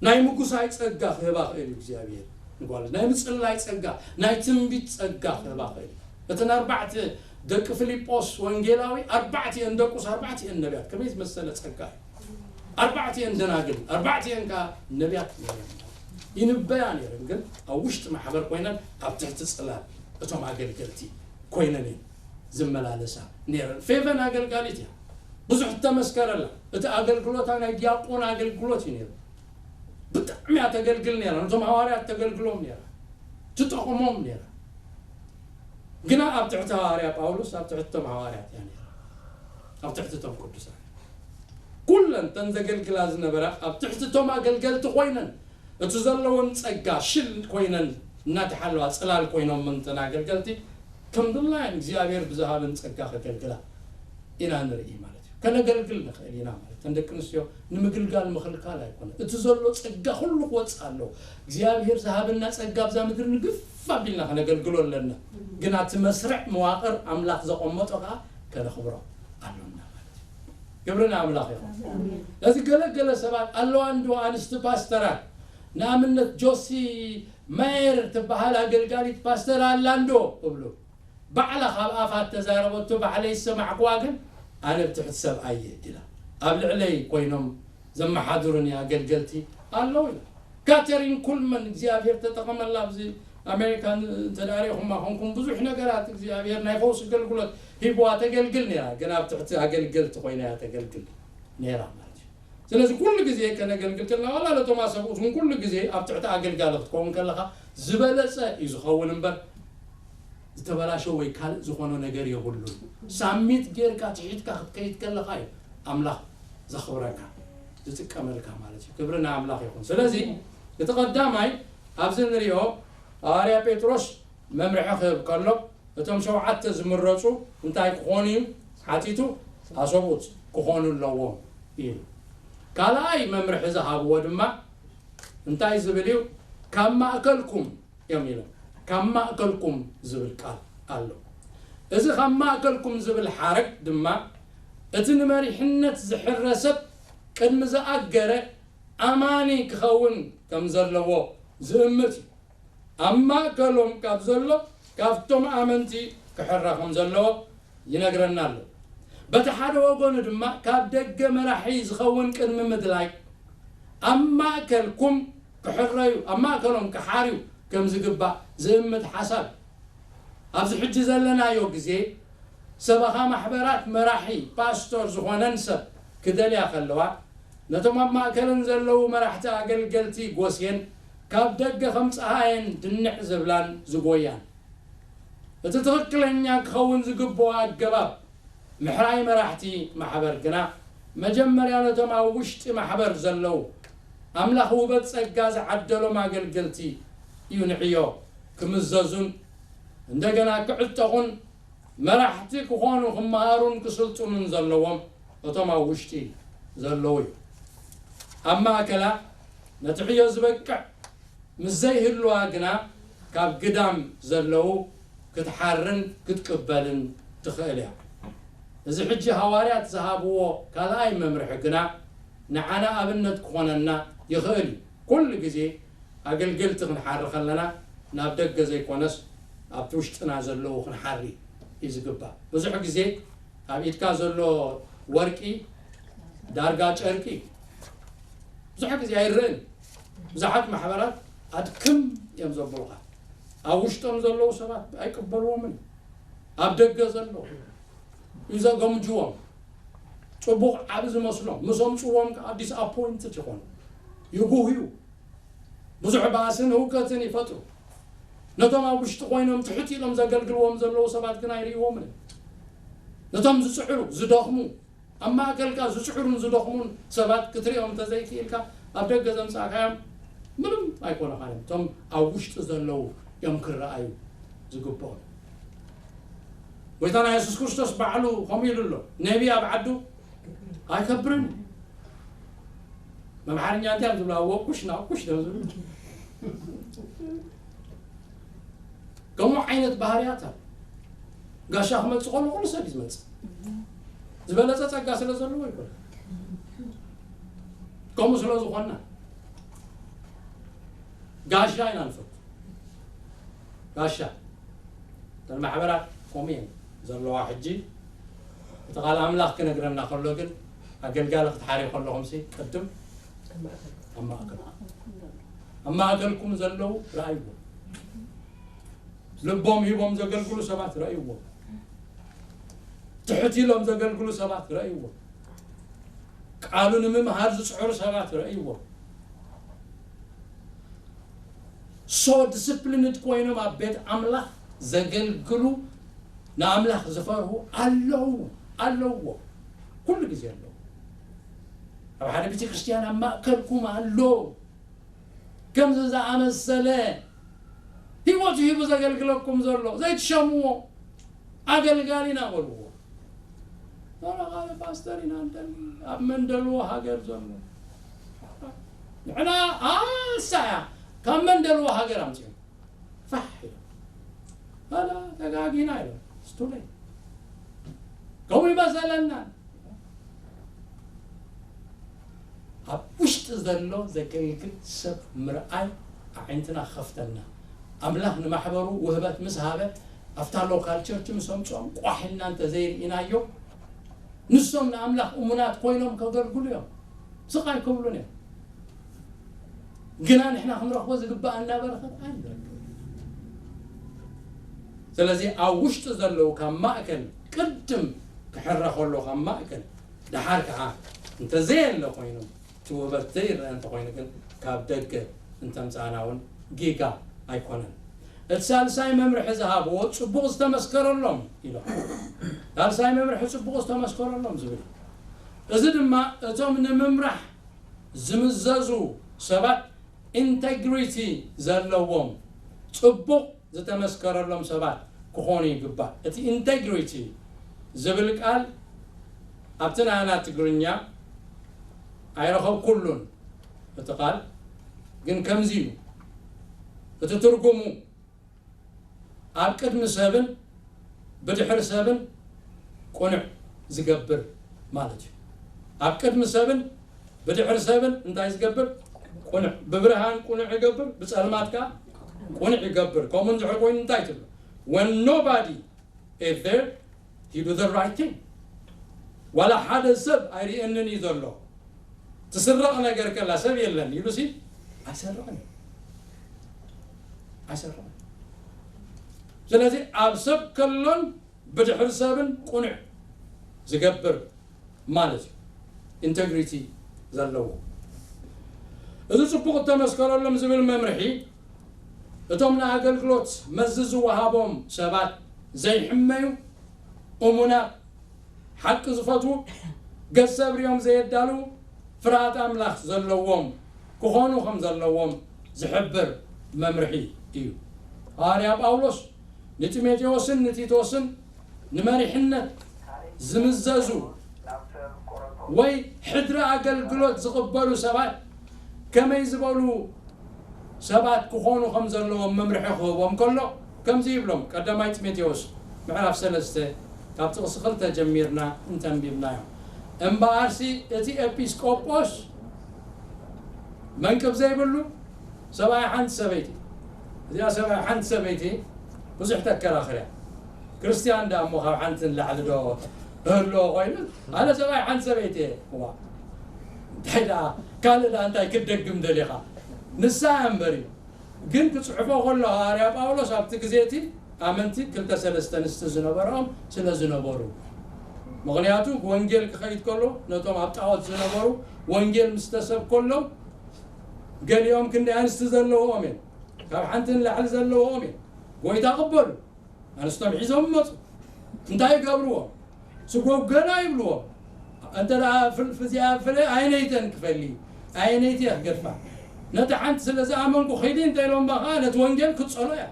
ናይ ምጉሳይ ጸጋ ክህባ ክእል እዩ እግዚኣብሔር ንጓል፣ ናይ ምጽላይ ጸጋ፣ ናይ ትንቢት ጸጋ ክህባ ክእል እዩ። እተን ኣርባዕተ ደቂ ፊልጶስ ወንጌላዊ፣ ኣርባዕቲኤን ደቁስ፣ ኣርባዕቲኤን ነቢያት። ከመይ ዝመሰለ ጸጋ እዩ! ኣርባዕቲኤን ደናግል፣ ኣርባዕቲኤን ከኣ ነቢያት ነይረን። ይንበያ ነይረን፣ ግን ኣብ ውሽጢ ማሕበር ኮይነን ኣብ ትሕቲ ጽላል እቶም ኣገልገልቲ ኮይነን እየን ዝመላለሳ ነይረን። ፌቨን ኣገልጋሊት እያ፣ ብዙሕ እተመስከረላ። እቲ ኣገልግሎታ ናይ ዲያቆን ኣገልግሎት እዩ ነይሩ። ብጣዕሚ እያ ተገልግል ነይራ፣ ነቶም ሃዋርያት ተገልግሎም ነይራ፣ ትጠቕሞም ነይራ። ግና ኣብ ትሕቲ ሃዋርያ ጳውሎስ፣ ኣብ ትሕቲ እቶም ሃዋርያት እያ ነይራ። ኣብ ትሕቲ እቶም ቅዱሳን ኩለን እተን ዘገልግላ ዝነበራ ኣብ ትሕቲ እቶም ኣገልገልቲ ኮይነን፣ እቲ ዘለወን ጸጋ ሽል ኮይነን እናተሓለዋ፣ ጽላል ኮይኖም እተን ኣገልገልቲ ከም ድላየን እግዚኣብሔር ብዝሃበን ጸጋ ከገልግላ ኢና ንርኢ ማለት እዩ። ከነገልግል ንኽእል ኢና ማለት፣ እተን ደቂ ኣንስትዮ ንምግልጋል ምኽልካል ኣይኮነ። እቲ ዘሎ ጸጋ ኩሉ ክወጽእ ኣለዎ። እግዚኣብሔር ዝሃበና ጸጋ ኣብዛ ምድሪ ንግፍ ኣቢልና ከነገልግሎ ኣለና። ግን እቲ መስርዕ መዋቕር ኣምላኽ ዘቐመጦ ከኣ ከነኽብሮ ኣሎና ማለት እዩ። ክብሪ ንኣምላኽ ይኹን። እዚ ገለ ገለ ሰባት ኣለዋ እንዶ፣ ኣንስቲ ፓስተራት፣ ንኣብነት ጆሲ ማየር ትበሃል ኣገልጋሊት ፓስተር ኣላ እንዶ እብሉ። ባዕላ ካብ ኣፋ እተዛረበቶ ባዕለይ ዝሰማዕክዋ ግን ኣነ ብትሕቲ ሰብኣይ እየ ኢላ። ኣብ ልዕለይ ኮይኖም ዘመሓድሩኒ ኣገልገልቲ ኣለዉ ኢላ። ካተሪን ኩልመን እግዚኣብሔር ተጠቐመላ። ኣብዚ ኣሜሪካ እንተ ደኣ ርኢኹማ ኮንኩም ብዙሕ ነገራት እግዚኣብሔር ናይ ፈውሲ ኣገልግሎት ሂብዋ ተገልግል ነይራ። ግን ኣብ ትሕቲ ኣገልገልቲ ኮይና እያ ተገልግል ነይራ ማለት እዩ። ስለዚ ኩሉ ግዜ ከነገልግል ከለና ዋላ ነቶም ኣሰብኡት እውን ኩሉ ግዜ ኣብ ትሕቲ ኣገልጋሊ ክትከውን ከለኻ ዝበለጸ እዩ ዝኸውን እምበር ዝተበላሸ ወይ ካልእ ዝኾነ ነገር የብሉን። ሳሚት ጌርካ ትሒትካ ክትከይድ ከለኻ እዩ ኣምላኽ ዘኽብረካ ዝጥቀመልካ ማለት እዩ። ክብሪ ንኣምላኽ ይኹን። ስለዚ እቲ ቀዳማይ ኣብዚ ንሪኦ ሃዋርያ ጴጥሮስ መምርሒ ክህብ ከሎ እቶም ሸውዓተ ዝምረጹ እንታይ ክኾኑ እዩ ሓቲቱ? ኣሰብኡት ክኾኑ ኣለዎም እዩ። ካልኣይ መምርሒ ዝሃብዎ ድማ እንታይ ዝብል እዩ? ካብ ማእከልኩም እዮም ኢሎም። ካብ ማእከልኩም ዝብል ቃል ኣሎ። እዚ ካብ ማእከልኩም ዝብል ሓረግ ድማ እቲ ንመሪሕነት ዝሕረ ሰብ ቅድሚ ዝኣገረ ኣማኒ ክኸውን ከም ዘለዎ ዝእምት እዩ። ኣብ ማእከሎም ካብ ዘሎ ካብቶም ኣመንቲ ክሕረ ከም ዘለዎ ይነግረና ኣሎ። በቲ ሓደ ወገኑ ድማ ካብ ደገ መራሒ ዝኸውን ቅድሚ ምድላይ ኣብ ማእከልኩም ክሕረዩ፣ ኣብ ማእከሎም ክሓርዩ ከም ዝግባእ ዝእምት ሓሳብ። ኣብዚ ሕጂ ዘለናዮ ግዜ ሰበኻ ማሕበራት መራሒ ፓስቶር ዝኾነን ሰብ ክደልያ ከለዋ ነቶም ኣብ ማእከለን ዘለዉ መራሕቲ ኣገልገልቲ ጎስየን ካብ ደገ ከምጽኣየን ድንዕ ዝብላን ዝጎያን። እቲ ትኽክለኛ ክኸውን ዝግብኦ ኣገባብ ምሕራይ መራሕቲ ማሕበር ግና መጀመርያ ነቶም ኣብ ውሽጢ ማሕበር ዘለዉ ኣምላኽ ውበት ጸጋ ዝዓደሎም ኣገልገልቲ እዩ ንዕዮ ክምዘዙን እንደገና ክዕጠቑን መራሕቲ ክኾኑ ክመሃሩን ክስልጥኑን ዘለዎም እቶም ኣብ ውሽጢ ዘለዉ እዩ። ኣብ ማእከላ ነቲ ዕዮ ዝበቅዕ ምስ ዘይህልዋ ግና ካብ ግዳም ዘለዉ ክትሓርን ክትቅበልን ትኽእል እያ። እዚ ሕጂ ሃዋርያት ዝሃብዎ ካልኣይ መምርሒ ግና ንዓና ኣብነት ክኾነና ይኽእል እዩ። ኩሉ ግዜ ኣገልገልቲ ክንሓሪ ከለና ናብ ደገ ዘይኮነስ ኣብቲ ውሽጥና ዘለዉ ክንሓሪ እዩ ዝግባእ። ብዙሕ ግዜ ኣብ ኢድካ ዘሎ ወርቂ ዳርጋ ጨርቂ እዩ። ብዙሕ ግዜ ኣይረእን። ብዙሓት ማሕበራት ኣድክም እዮም ዘብሉኻ። ኣብ ውሽጦም ዘለዉ ሰባት ኣይቅበልዎምን። ኣብ ደገ ዘለዉ እዩ ዘገምጅዎም። ጽቡቕ ዓቢ ዝመስሎም ምስ ኣምጽዎም ከዓ ዲስኣፖይንትድ ይኾኑ፣ ይጉህዩ። ብዙሕ ባእስን ህውከትን ይፈጥሩ። ነቶም ኣብ ውሽጢ ኮይኖም ትሕት ኢሎም ዘገልግልዎም ዘለዉ ሰባት ግን ኣይርእይዎምን። ነቶም ዝጽዕሩ ዝደኽሙ ኣብ ማእከልካ ዝጽዕሩን ዝደኽሙን ሰባት ክትሪኦም እንተዘይክኢልካ ኣብ ደገ ዘምጻእካዮም ምንም ኣይኮነኻን እዮም። እቶም ኣብ ውሽጢ ዘለዉ እዮም ክረኣዩ ዝግብኦም። ጎይታና የሱስ ክርስቶስ ባዕሉ ከምኡ ኢሉ ኣሎ። ነቢ ኣብ ዓዱ ኣይከብርን። መምሓርኛ እንታይ እዮም ዝብሉ? ኣብ ወቁሽ ናቁሽ እዮም ዝብሉ። ከምኡ ዓይነት ባህርያት ኣሎ። ጋሻ ክመጽእ ከሎ ኩሉ ሰብ እዩ ዝመጽእ። ዝበለጸ ጸጋ ስለ ዘለዎ ይኮነ። ከምኡ ስለ ዝኾንና ጋሻ ኢና ንፈቱ። ጋሻ እተን ማሕበራት ከምኡ እየን ዘለዋ። ሕጂ እቲ ቃል ኣምላኽ ክነግረና ከሎ ግን ኣገልጋሊ ክትሓርዩ ከለኹምሲ ቅድም ኣብ ማእከል ኣብ ማእከልኩም ዘለዉ ረኣይዎ። ልቦም ሂቦም ዘገልግሉ ሰባት ረእይዎ። ትሕት ኢሎም ዘገልግሉ ሰባት ረእይዎ። ቃሉ ንምምሃር ዝጽዕሩ ሰባት ረእይዎ። ሶ ዲስፕሊንድ ኮይኖም ኣብ ቤት ኣምላኽ ዘገልግሉ ንኣምላኽ ዝፈርሁ ኣለዉ ኣለዎ ኩሉ ግዜ ኣለዉ ኣብ ሓደ ቤተ ክርስቲያን ኣብ ማእከልኩም ኣሎ ከምዚ ዝኣመሰለ ህይወቱ ሂቡ ዘገልግለኩም ዘሎ ዘይትሸምዎ ኣገልጋሊ ኢና በልዎ ኖ ካልእ ፓስተር ኢና ንደሊ ኣብ መንደልዎ ሃገር ዘሎ ንሕና ኣሳ እያ ካብ መንደልዎ ሃገር ኣምፅኡ ፋሕ ኢሎም ኣላ ተጋጊና ኢሎም ስቱለይ ከምኡ ይመሰለና ኣብ ውሽጢ ዘሎ ዘገልግል ሰብ ምርኣይ ኣዒንትና ክኸፍተልና ኣምላኽ ንማሕበሩ ውህበት ምስ ሃበ ኣብታ ሎካል ቸርች ምስ ኣምፅኦም ቋሕ ኢልና እንተዘይርኢናዮ ንሶም ንኣምላኽ እሙናት ኮይኖም ከገልግሉ እዮም ስቕ ኣይከብሉን እዮም ግና ንሕና ክንረኽቦ ዝግባኣና በረኸት ኣይንረክብ ስለዚ ኣብ ውሽጢ ዘለዉ ካብ ማእከል ቅድም ክሕረ ከሎ ካብ ማእከል ደሓር ከዓ እንተዘየለ ኮይኑ እቲ ውህበት ዘይረአ እንተኮይኑ ግን ካብ ደገ እንተምፃእና እውን ጌጋ ኣይኮነን እቲ ሳልሳይ መምርሒ ዝሃብዎ ፅቡቕ ዝተመስከረሎም ኢሎም ሳልሳይ መምርሒ ፅቡቕ ዝተመስከረሎም ዝብል እዚ ድማ እቶም ንምምራሕ ዝምዘዙ ሰባት ኢንተግሪቲ ዘለዎም ፅቡቕ ዝተመስከረሎም ሰባት ክኾኑ ይግባእ። እቲ ኢንተግሪቲ ዝብል ቃል ኣብቲ ናና ትግርኛ ኣይረኸብኩሉን እቲ ቃል ግን ከምዚ እዩ እቲ ትርጉሙ ኣብ ቅድሚ ሰብን ብድሕሪ ሰብን ቁኑዕ ዝገብር ማለት እዩ። ኣብ ቅድሚ ሰብን ብድሕሪ ሰብን እንታይ ዝገብር? ቁኑዕ። ብብርሃን ቁኑዕ ይገብር፣ ብጸልማት ከኣ ቁኑዕ ይገብር። ከምኡ እንድሕር ኮይኑ እንታይ ትብሉ? When nobody is there, he do the right thing። ዋላ ሓደ ሰብ ኣይርእየንን እዩ ዘሎ። ትስረቕ ነገር ከላ ሰብ የለን ኢሉ ሲ ኣይሰርቕን እዩ። ኣይሰርቕን። ስለዚ ኣብ ሰብ ከሎን ብድሕሪ ሰብን ቁኑዕ ዝገብር ማለት እዩ። ኢንተግሪቲ ዘለዎ። እዚ ጽቡቕ እተመስከረሎም ዝብል መምርሒ እቶም ንኣገልግሎት መዚ ዝወሃቦም ሰባት ዘይሕመዩ እሙናት ሓቂ ዝፈትዉ ገጸ ብርዮም ዘየዳልዉ ፍርሃት ኣምላኽ ዘለዎም ክኾኑ ከም ዘለዎም ዝሕብር መምርሒ እዩ። ሃዋርያ ጳውሎስ ንጢሞቴዎስን ንቲቶስን ንመሪሕነት ዝምዘዙ ወይ ሕድሪ ኣገልግሎት ዝቕበሉ ሰባት ከመይ ዝበሉ ሰባት ክኾኑ ከም ዘለዎም መምርሒ ክህቦም ከሎ ከምዚ ይብሎም ቀዳማይ ጢሞቴዎስ ምዕራፍ ሰለስተ ካብ ጥቕሲ ክልተ ጀሚርና እንተንቢብናዮ እምበኣርሲ እቲ ኤጲስቆጶስ መንቅብ ዘይብሉ ሰብኣይ ሓንቲ ሰበይቲ እዚኣ ሰብኣይ ሓንቲ ሰበይቲ ብዙሕ ተከራኽር እያ ክርስትያን ዳ እሞ ካብ ሓንቲ ንላዕሊ ዶ ህልዎ ኮይኑ ኣነ ሰብኣይ ሓንቲ ሰበይቲ እየ እዋ እንታይ ዳ ካልእ ዳ እንታይ ክትደግም ደሊኻ ንሳ እያ እምበር እዩ ግን ክጽሕፎ ከሎ ሃዋርያ ጳውሎስ ኣብቲ ግዜ እቲ ኣመንቲ ክልተ ሰለስተ ኣንስቲ ዝነበርኦም ስለ ዝነበሩ ምኽንያቱ ወንጌል ክኸይድ ከሎ ነቶም ኣብ ጣዖት ዝነበሩ ወንጌል ምስ ተሰብከሎም ገሊኦም ክንደይ ኣንስቲ ዘለዎም እዮም ካብ ሓንቲ ንላዕሊ ዘለዎም እዮም ጎይታ ቅበሉ ኣንስቶም ሒዞም መፁ እንታይ ይገብርዎም ስጎብ ገና ይብልዎም እንተ ፍዚኣ ፍለ ኣይነይተን ክፈሊ ኣይነይቲ እያ ክገድፋ ነቲ ሓንቲ ስለ ዝኣመንኩ ኺዲ እንተ ኢሎምባ ከዓ ነቲ ወንጌል ክፀሎ እያ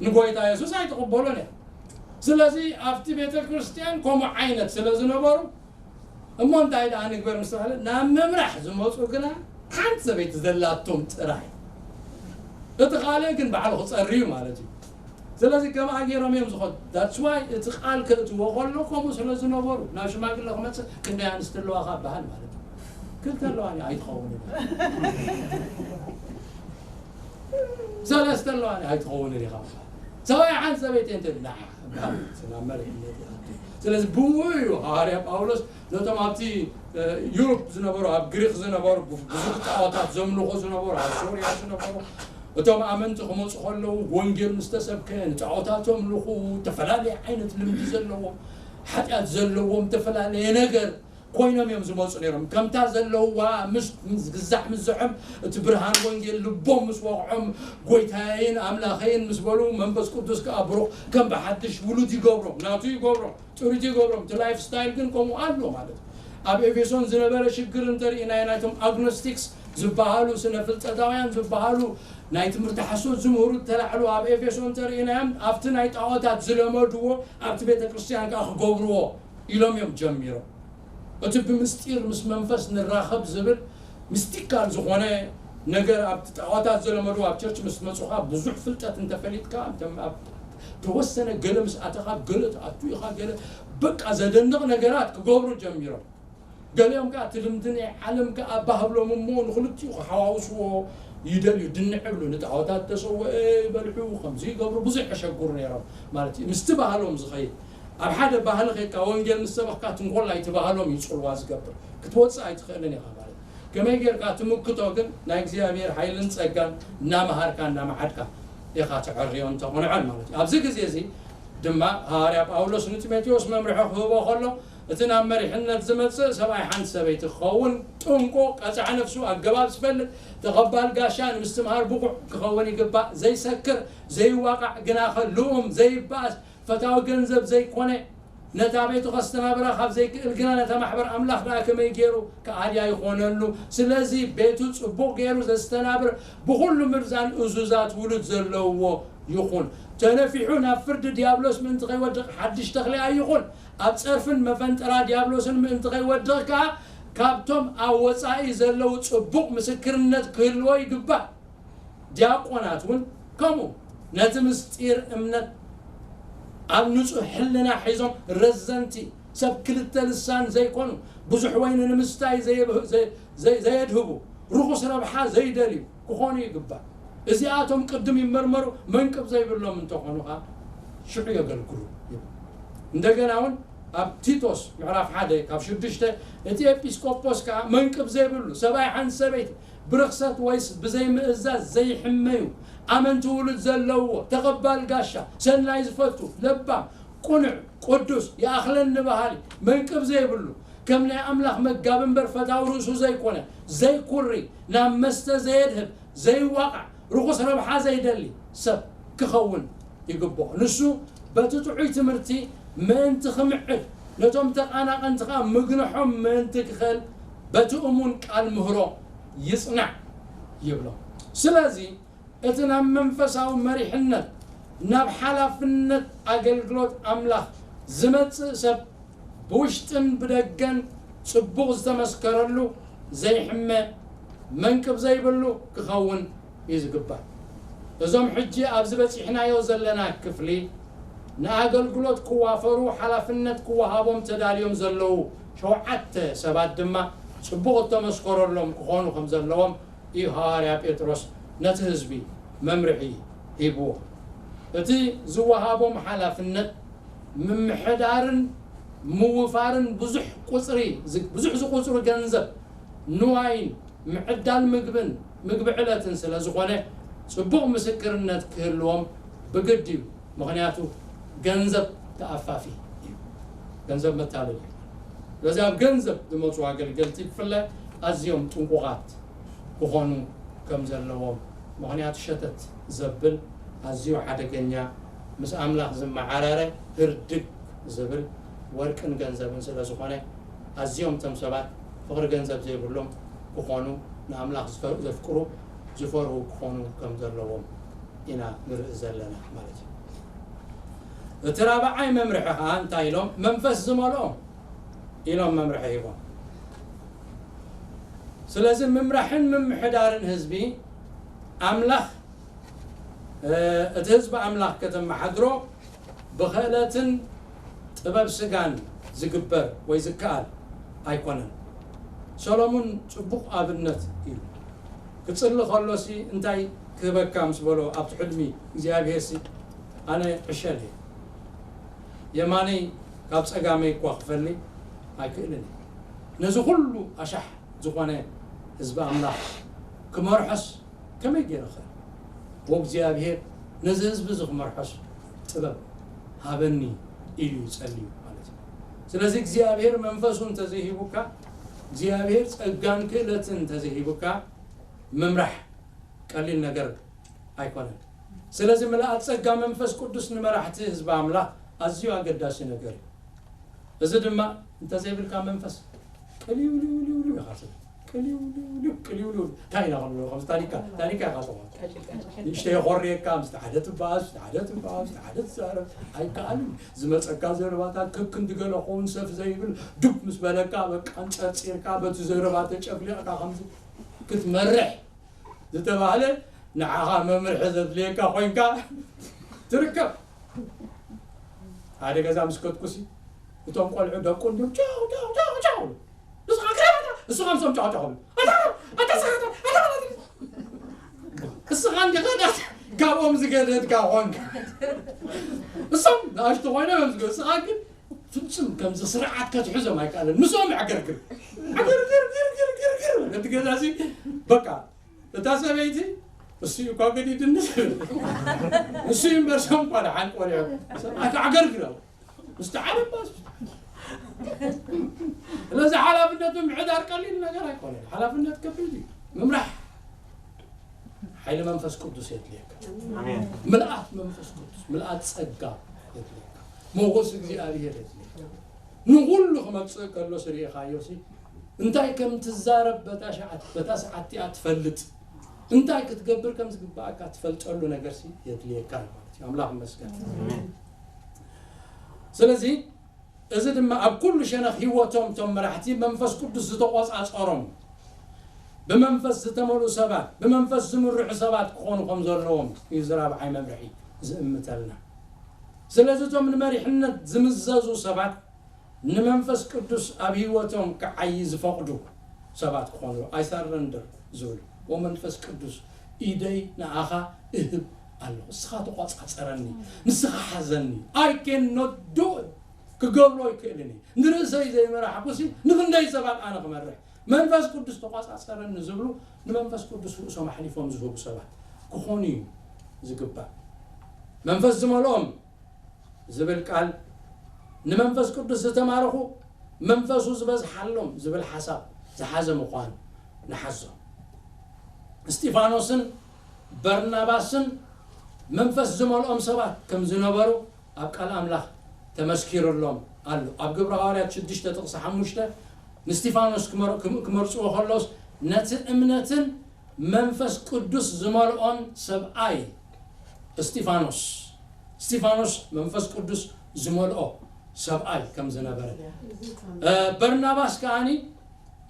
ንጎይታ የሱስ ኣይትቕበሎን እያ ስለዚ ኣብቲ ቤተ ክርስትያን ከምኡ ዓይነት ስለ ዝነበሩ እሞ እንታይ ደኣ ንግበር ምስ ተባህለ ናብ ምምራሕ ዝመፁ ግና ሓንቲ ሰበይቲ ዘላቶም ጥራይ እቲ ካልእ ግን ባዕሉ ክፀሪ እዩ ማለት እዩ ስለዚ ከምኣ ገይሮም እዮም ዝኾኑ that's why እቲ ቃል ከእትዎ ከሎ ከምኡ ስለ ዝነበሩ ናብ ሽማግለ ክመፅእ ክንደይ ኣንስቲ ኣለዋ ካብ በሃል ማለት እዩ ክልተ ኣለዋ ኣይትኸውን ሰለስተ ኣለዋ ኣይትኸውን ኢኻ ሰብኣይ ሓንቲ ሰበይቲ እንተ ናብ መሪሕነት ስለዚ ብኡ እዩ ሃዋርያ ጳውሎስ ነቶም ኣብቲ ዩሮፕ ዝነበሩ ኣብ ግሪክ ዝነበሩ ብዙሕ ጣዖታት ዘምልኹ ዝነበሩ ኣብ ሶርያ ዝነበሩ እቶም ኣመንቲ ክመፁ ከለዉ ወንጌል ምስ ተሰብከ ንጣዖታት ዘምልኹ ዝተፈላለየ ዓይነት ልምዲ ዘለዎም ሓጢኣት ዘለዎም ዝተፈላለየ ነገር ኮይኖም እዮም ዝመፁ ነይሮም። ከምታ ዘለውዋ ምስ ምስ ግዛዕ ምዝሖም፣ እቲ ብርሃን ወንጌል ልቦም ምስ ወቕዖም፣ ጎይታየይን ኣምላኸይን ምስ በሉ፣ መንፈስ ቅዱስ ከኣ ብሩኽ ከም ብሓድሽ ውሉድ ይገብሮም፣ ናቱ ይገብሮም፣ ጥሪት ይገብሮም። እቲ ላይፍ ስታይል ግን ከምኡ ኣሎ ማለት እዩ። ኣብ ኤፌሶን ዝነበረ ሽግር እንተርኢና፣ ናይቶም ኣግኖስቲክስ ዝበሃሉ ስነ ፍልጠታውያን ዝበሃሉ ናይ ትምህርቲ ሓሶት ዝምህሩ ተላዕሉ ኣብ ኤፌሶን እንተርኢናዮም፣ ኣብቲ ናይ ጣዖታት ዝለመድዎ ኣብቲ ቤተ ክርስቲያን ከኣ ክገብርዎ ኢሎም እዮም ጀሚሮም። እቲ ብምስጢር ምስ መንፈስ ንራኸብ ዝብል ሚስቲካል ዝኾነ ነገር ኣብቲ ጣዖታት ዘለመድዎ ኣብ ቸርች ምስ መፁኻ ብዙሕ ፍልጠት እንተፈሊጥካ፣ እንተ ኣብ ተወሰነ ገለ ምስ ኣተኻ ገለ ትኣቱ ኢኻ፣ ገለ በቃ ዘደንቕ ነገራት ክገብሩ ጀሚሮም። ገሊኦም ከኣ እቲ ልምዲ ናይ ዓለም ከኣ ባህብሎም እሞ ንኽልቲኡ ክሓዋውስዎ ይደልዩ፣ ድንዕ ይብሉ፣ ንጣዖታት ተሰውአ ይበልዑ፣ ከምዚ ይገብሩ፣ ብዙሕ የሸግሩ ነይሮም ማለት እዩ። ምስቲ ባህሎም ዝኸይድ ኣብ ሓደ ባህሊ ኸይድካ ወንጌል ምስ ሰበኽካ ትንኮላይ እቲ ባህሎም እዩ ጽልዋ ዝገብር፣ ክትወጽእ ኣይትኽእልን ኢኻ ማለት እዩ። ከመይ ጌርካ ትምክቶ ግን ናይ እግዚኣብሔር ሓይልን ጸጋን እናመሃርካ እናመዓድካ ኢኻ ተዕርዮን ተቕንዖን ማለት እዩ። ኣብዚ ግዜ እዚ ድማ ሃዋርያ ጳውሎስ ንጢሞቴዎስ መምርሒ ክህቦ ከሎ እቲ ናብ መሪሕነት ዝመጽእ ሰብኣይ ሓንቲ ሰበይቲ ክኸውን ጥንቁቕ፣ ቀጻዒ ነፍሱ ኣገባብ ዝፈልጥ፣ ተቐባል ጋሻ ንምስትምሃር ብቑዕ ክኸውን ይግባእ፣ ዘይሰክር፣ ዘይዋቓዕ፣ ግናኸ ልኡም፣ ዘይበኣስ፣ ፈታዊ ገንዘብ ዘይኮነ፣ ነታ ቤቱ ከስተናብራ ካብ ዘይክእል ግና ነታ ማሕበር ኣምላኽ ደኣ ከመይ ገይሩ ክኣልያ ይኾነሉ? ስለዚ ቤቱ ጽቡቕ ገይሩ ዘስተናብር ብኹሉ ምርዛን እዙዛት ውሉድ ዘለዎ ይኹን። ተነፊሑ ናብ ፍርዲ ዲያብሎስ ምእንቲ ከይወድቕ ሓድሽ ተኽሊ ኣይኹን። ኣብ ጸርፍን መፈንጠራ ዲያብሎስን ምእንቲ ከይወድቕ ከኣ ካብቶም ኣብ ወጻኢ ዘለዉ ጽቡቕ ምስክርነት ክህልዎ ይግባእ። ዲያቆናት እውን ከምኡ ነቲ ምስጢር እምነት ኣብ ንጹህ ሕልና ሒዞም ረዘንቲ ሰብ ክልተ ልሳን ዘይኮኑ ብዙሕ ወይኒ ንምስታይ ዘየብህ- ዘ- ዘ- ዘየድህቡ ርኹስ ረብሓ ዘይደልዩ ክኾኑ ይግባእ። እዚኣቶም ቅድም ይመርመሩ መንቅብ ዘይብሎም እንተኾኑ ኸዓ ሽዑ የገልግሉ ይብል። እንደገና እውን ኣብ ቲቶስ ምዕራፍ ሓደ ካብ ሽዱሽተ እቲ ኤጲስቆጶስ ከኣ መንቅብ ዘይብሉ ሰብኣይ ሓንቲ ሰበይቲ ብርኽሰት ወይስ ብዘይምእዛዝ ዘይሕመዩ ኣመንቲ ውሉድ ዘለዎ ተቐባል ጋሻ ሰናይ ዝፈቱ ለባም ቁኑዕ ቅዱስ ይኣኽለኒ በሃሊ መንቅብ ዘይብሉ ከም ናይ ኣምላኽ መጋቢ እምበር ፈታዊ ርእሱ ዘይኮነ ዘይኩሪ ናብ መስተ ዘየድህብ ዘይዋቓዕ ርኹስ ረብሓ ዘይደሊ ሰብ ክኸውን ይግብኦ። ንሱ በቲ ጥዑይ ትምህርቲ ምእንቲ ክምዕድ ነቶም ተቓናቐንቲ ኸኣ ምግንሖም ምእንቲ ክኽእል በቲ እሙን ቃል ምህሮ ይጽናዕ ይብሎ። ስለዚ እቲ ናብ መንፈሳዊ መሪሕነት ናብ ሓላፍነት ኣገልግሎት ኣምላኽ ዝመጽእ ሰብ ብውሽጥን ብደገን ጽቡቕ ዝተመስከረሉ ዘይሕመ መንቅብ ዘይብሉ ክኸውን እዩ ዝግባእ። እዞም ሕጂ ኣብዚ በጺሕናዮ ዘለና ክፍሊ ንኣገልግሎት ክዋፈሩ ሓላፍነት ክወሃቦም ተዳልዮም ዘለዉ ሸውዓተ ሰባት ድማ ጽቡቕ እተመስከረሎም ክኾኑ ከም ዘለዎም እዩ ሃዋርያ ጴጥሮስ ነቲ ህዝቢ መምርሒ ሂብዎ። እቲ ዝወሃቦም ሓላፍነት ምምሕዳርን ምውፋርን ብዙሕ ቁፅሪ ብዙሕ ዝቁፅሩ ገንዘብ ንዋይን ምዕዳል ምግብን ምግቢ ዕለትን ስለ ዝኾነ ፅቡቕ ምስክርነት ክህልዎም ብግድ እዩ። ምኽንያቱ ገንዘብ ተኣፋፊ እዩ። ገንዘብ መታለል እዩ። ስለዚ ኣብ ገንዘብ ዝመፁ ኣገልገልቲ ብፍላይ ኣዝዮም ጥንቁቓት ክኾኑ ከም ዘለዎም። ምኽንያቱ ሸተት ዘብል ኣዝዩ ሓደገኛ ምስ ኣምላኽ ዝመዓረረ ህርድግ ዝብል ወርቅን ገንዘብን ስለ ዝኾነ ኣዝዮም እቶም ሰባት ፍቕሪ ገንዘብ ዘይብሎም ክኾኑ ንኣምላኽ ዝፈ- ዘፍቅሩ ዝፈርሁ ክኾኑ ከም ዘለዎም ኢና ንርኢ ዘለና ማለት እዩ። እቲ ራብዓይ መምርሒ ከዓ እንታይ ኢሎም? መንፈስ ዝመልኦም ኢሎም መምርሒ ሂቦም። ስለዚ ምምራሕን ምምሕዳርን ህዝቢ ኣምላኽ እቲ ህዝቢ ኣምላኽ ከተመሓድሮ ብኽእለትን ጥበብ ስጋን ዝግበር ወይ ዝከኣል ኣይኮነን። ሰሎሙን ጽቡቕ ኣብነት እዩ። ክጽሊ ከሎሲ እንታይ ክህበካ ምስ በሎ ኣብቲ ሕልሚ እግዚኣብሄርሲ ኣነ ዕሸል እየ፣ የማነይ ካብ ጸጋመይ እኳ ክፈሊ ኣይክእልን እየ። ነዚ ኩሉ ኣሻሕ ዝኾነ ህዝቢ ኣምላኽ ክመርሖስ ከመይ ገይረ ኸ? ወእግዚኣብሔር ነዚ ህዝቢ እዚ ክመርሖስ ጥበብ ሃበኒ ኢሉ እዩ ጸልዩ ማለት እዩ። ስለዚ እግዚኣብሔር መንፈሱ እንተዘይሂቡካ፣ እግዚኣብሔር ጸጋን ክእለትን እንተዘይሂቡካ፣ ምምራሕ ቀሊል ነገር ኣይኮነን። ስለዚ ምልኣት ጸጋ መንፈስ ቅዱስ ንመራሕቲ ህዝቢ ኣምላኽ ኣዝዩ ኣገዳሲ ነገር እዩ። እዚ ድማ እንተዘይብልካ መንፈስ ቅልውልውልውልው ኢኻ ትብል። ቅልውልውልው፣ ቅልውልው። እንታይ ኢና ክንብሎ? ከምዚ ታኒካ፣ ታኒካ ኢኻ ትኾን። ንእሽተይ የኾርየካ፣ ምስቲ ሓደ ትበኣስ፣ ምስቲ ሓደ ትበኣስ፣ ምስቲ ሓደ ትዛረብ። ኣይከኣልን። ዝመጸካ ዘረባታት ከክንዲ ገለ ክኸውን ሰፍ ዘይብል፣ ዱብ ምስ በለካ፣ በቃ፣ ኣንጸርጺርካ፣ በቲ ዘረባ ተጨፍሊቕካ፣ ከምዚ ክትመርሕ ዝተባህለ፣ ንዓኻ መምርሒ ዘድልየካ ኮይንካ ትርከብ። ሓደ ገዛ ምስ ከድኩሲ፣ እቶም ቆልዑ ደቁ እንዲዮም ጫው፣ ጫው፣ ጫው፣ ጫው። ንስኻ ክረባታ፣ ንስኻ ምስኦም ጫው፣ ጫው። ኣታ፣ ኣታ፣ ኣታ፣ ኣታ፣ ኣታ። እስኻ እንዲኻ ዳ-፣ ካብኦም ዝገደድካ ኾንካ። እሶም ንኣሽቱ ኮይኖም እዮም ዝገ-፣ እስኻ ግን ፍጹም ከምዚ ስርዓት ከትሕዞም ኣይከኣልን። ምስኦም ዕግርግር። ዕግርግር፣ ግር፣ ግር፣ ግር፣ ግር። ነቲ ገዛ እዚ በቃ እታ ሰበይቲ፣ "እሱ እኮ ገዲድኒ" ትብል። እሱ ይንበርሶም እኳ ደሓን ቆልዑ። ሰብ ኣተዕገርግረው። ምስቲ ዓለባስ። ስለዚ ሓላፍነት ምምሕዳር ቀሊል ነገር ኣይኮነን። ሓላፍነት ከቢድ እዩ። ምምራሕ ሓይሊ መንፈስ ቅዱስ የድልየካ። ኣሜን። ምልኣት መንፈስ ቅዱስ፣ ምልኣት ጸጋ የድልየካ። ሞገስ እግዚኣብሔር የድልየካ። ንኹሉ ክመጽእ ከሎ ስርኢኻዮ ሲ፣ እንታይ ከም ትዛረብ በታ ሸዓት-፣ በታ ሰዓት እቲኣ ትፈልጥ፣ እንታይ ክትገብር ከም ዝግባኣካ ትፈልጠሉ ነገር ሲ የድልየካ እዩ ማለት እዩ። ኣምላኽ ይመስገን። ኣሜን። ስለዚ እዚ ድማ ኣብ ኩሉ ሸነኽ ህይወቶም እቶም መራሕቲ መንፈስ ቅዱስ ዝተቖጻጸሮም፣ ብመንፈስ ዝተመልኡ ሰባት፣ ብመንፈስ ዝምርሑ ሰባት ክኾኑ ከም ዘለዎም እዩ እዚ ራብዓይ መምርሒ ዝእምተልና። ስለዚ እቶም ንመሪሕነት ዝምዘዙ ሰባት ንመንፈስ ቅዱስ ኣብ ህይወቶም ክዓዪ ዝፈቕዱ ሰባት ክኾኑ፣ "I surrender" ዝብሉ፣ "ወመንፈስ ቅዱስ ኢደይ ንኣኻ እህብ ኣለኹ፣ እስኻ ተቖጻጸረኒ፣ ንስኻ ሓዘኒ፣ I cannot do it፣ ክገብሮ ኣይክእልን እየ፣ ንርእሰይ ዘይመራሕኩሲ ንኽንደይ ሰባት ኣነ ክመርሕ፣ መንፈስ ቅዱስ ተቖጻጸረኒ" ዝብሉ፣ ንመንፈስ ቅዱስ ርእሶም ኣሕሊፎም ዝህቡ ሰባት ክኾኑ እዩ ዝግባእ። መንፈስ ዝመልኦም ዝብል ቃል፣ ንመንፈስ ቅዱስ ዝተማረኹ መንፈሱ ዝበዝሓሎም ዝብል ሓሳብ ዝሓዘ ምዃኑ ንሓዞ። እስጢፋኖስን በርናባስን መንፈስ ዝመልኦም ሰባት ከም ዝነበሩ ኣብ ቃል ኣምላኽ ተመስኪሩሎም ኣሎ። ኣብ ግብረ ሃዋርያት ሽዱሽተ ጥቕሲ ሓሙሽተ ንእስጢፋኖስ ክመር-፣ ክም-፣ ክመርጽዎ ከለውስ፣ ነቲ እምነትን መንፈስ ቅዱስ ዝመልኦን ሰብኣይ እስጢፋኖስ፣ እስጢፋኖስ መንፈስ ቅዱስ ዝመልኦ ሰብኣይ ከም ዝነበረ፣ እ፣ በርናባስ ከኣኒ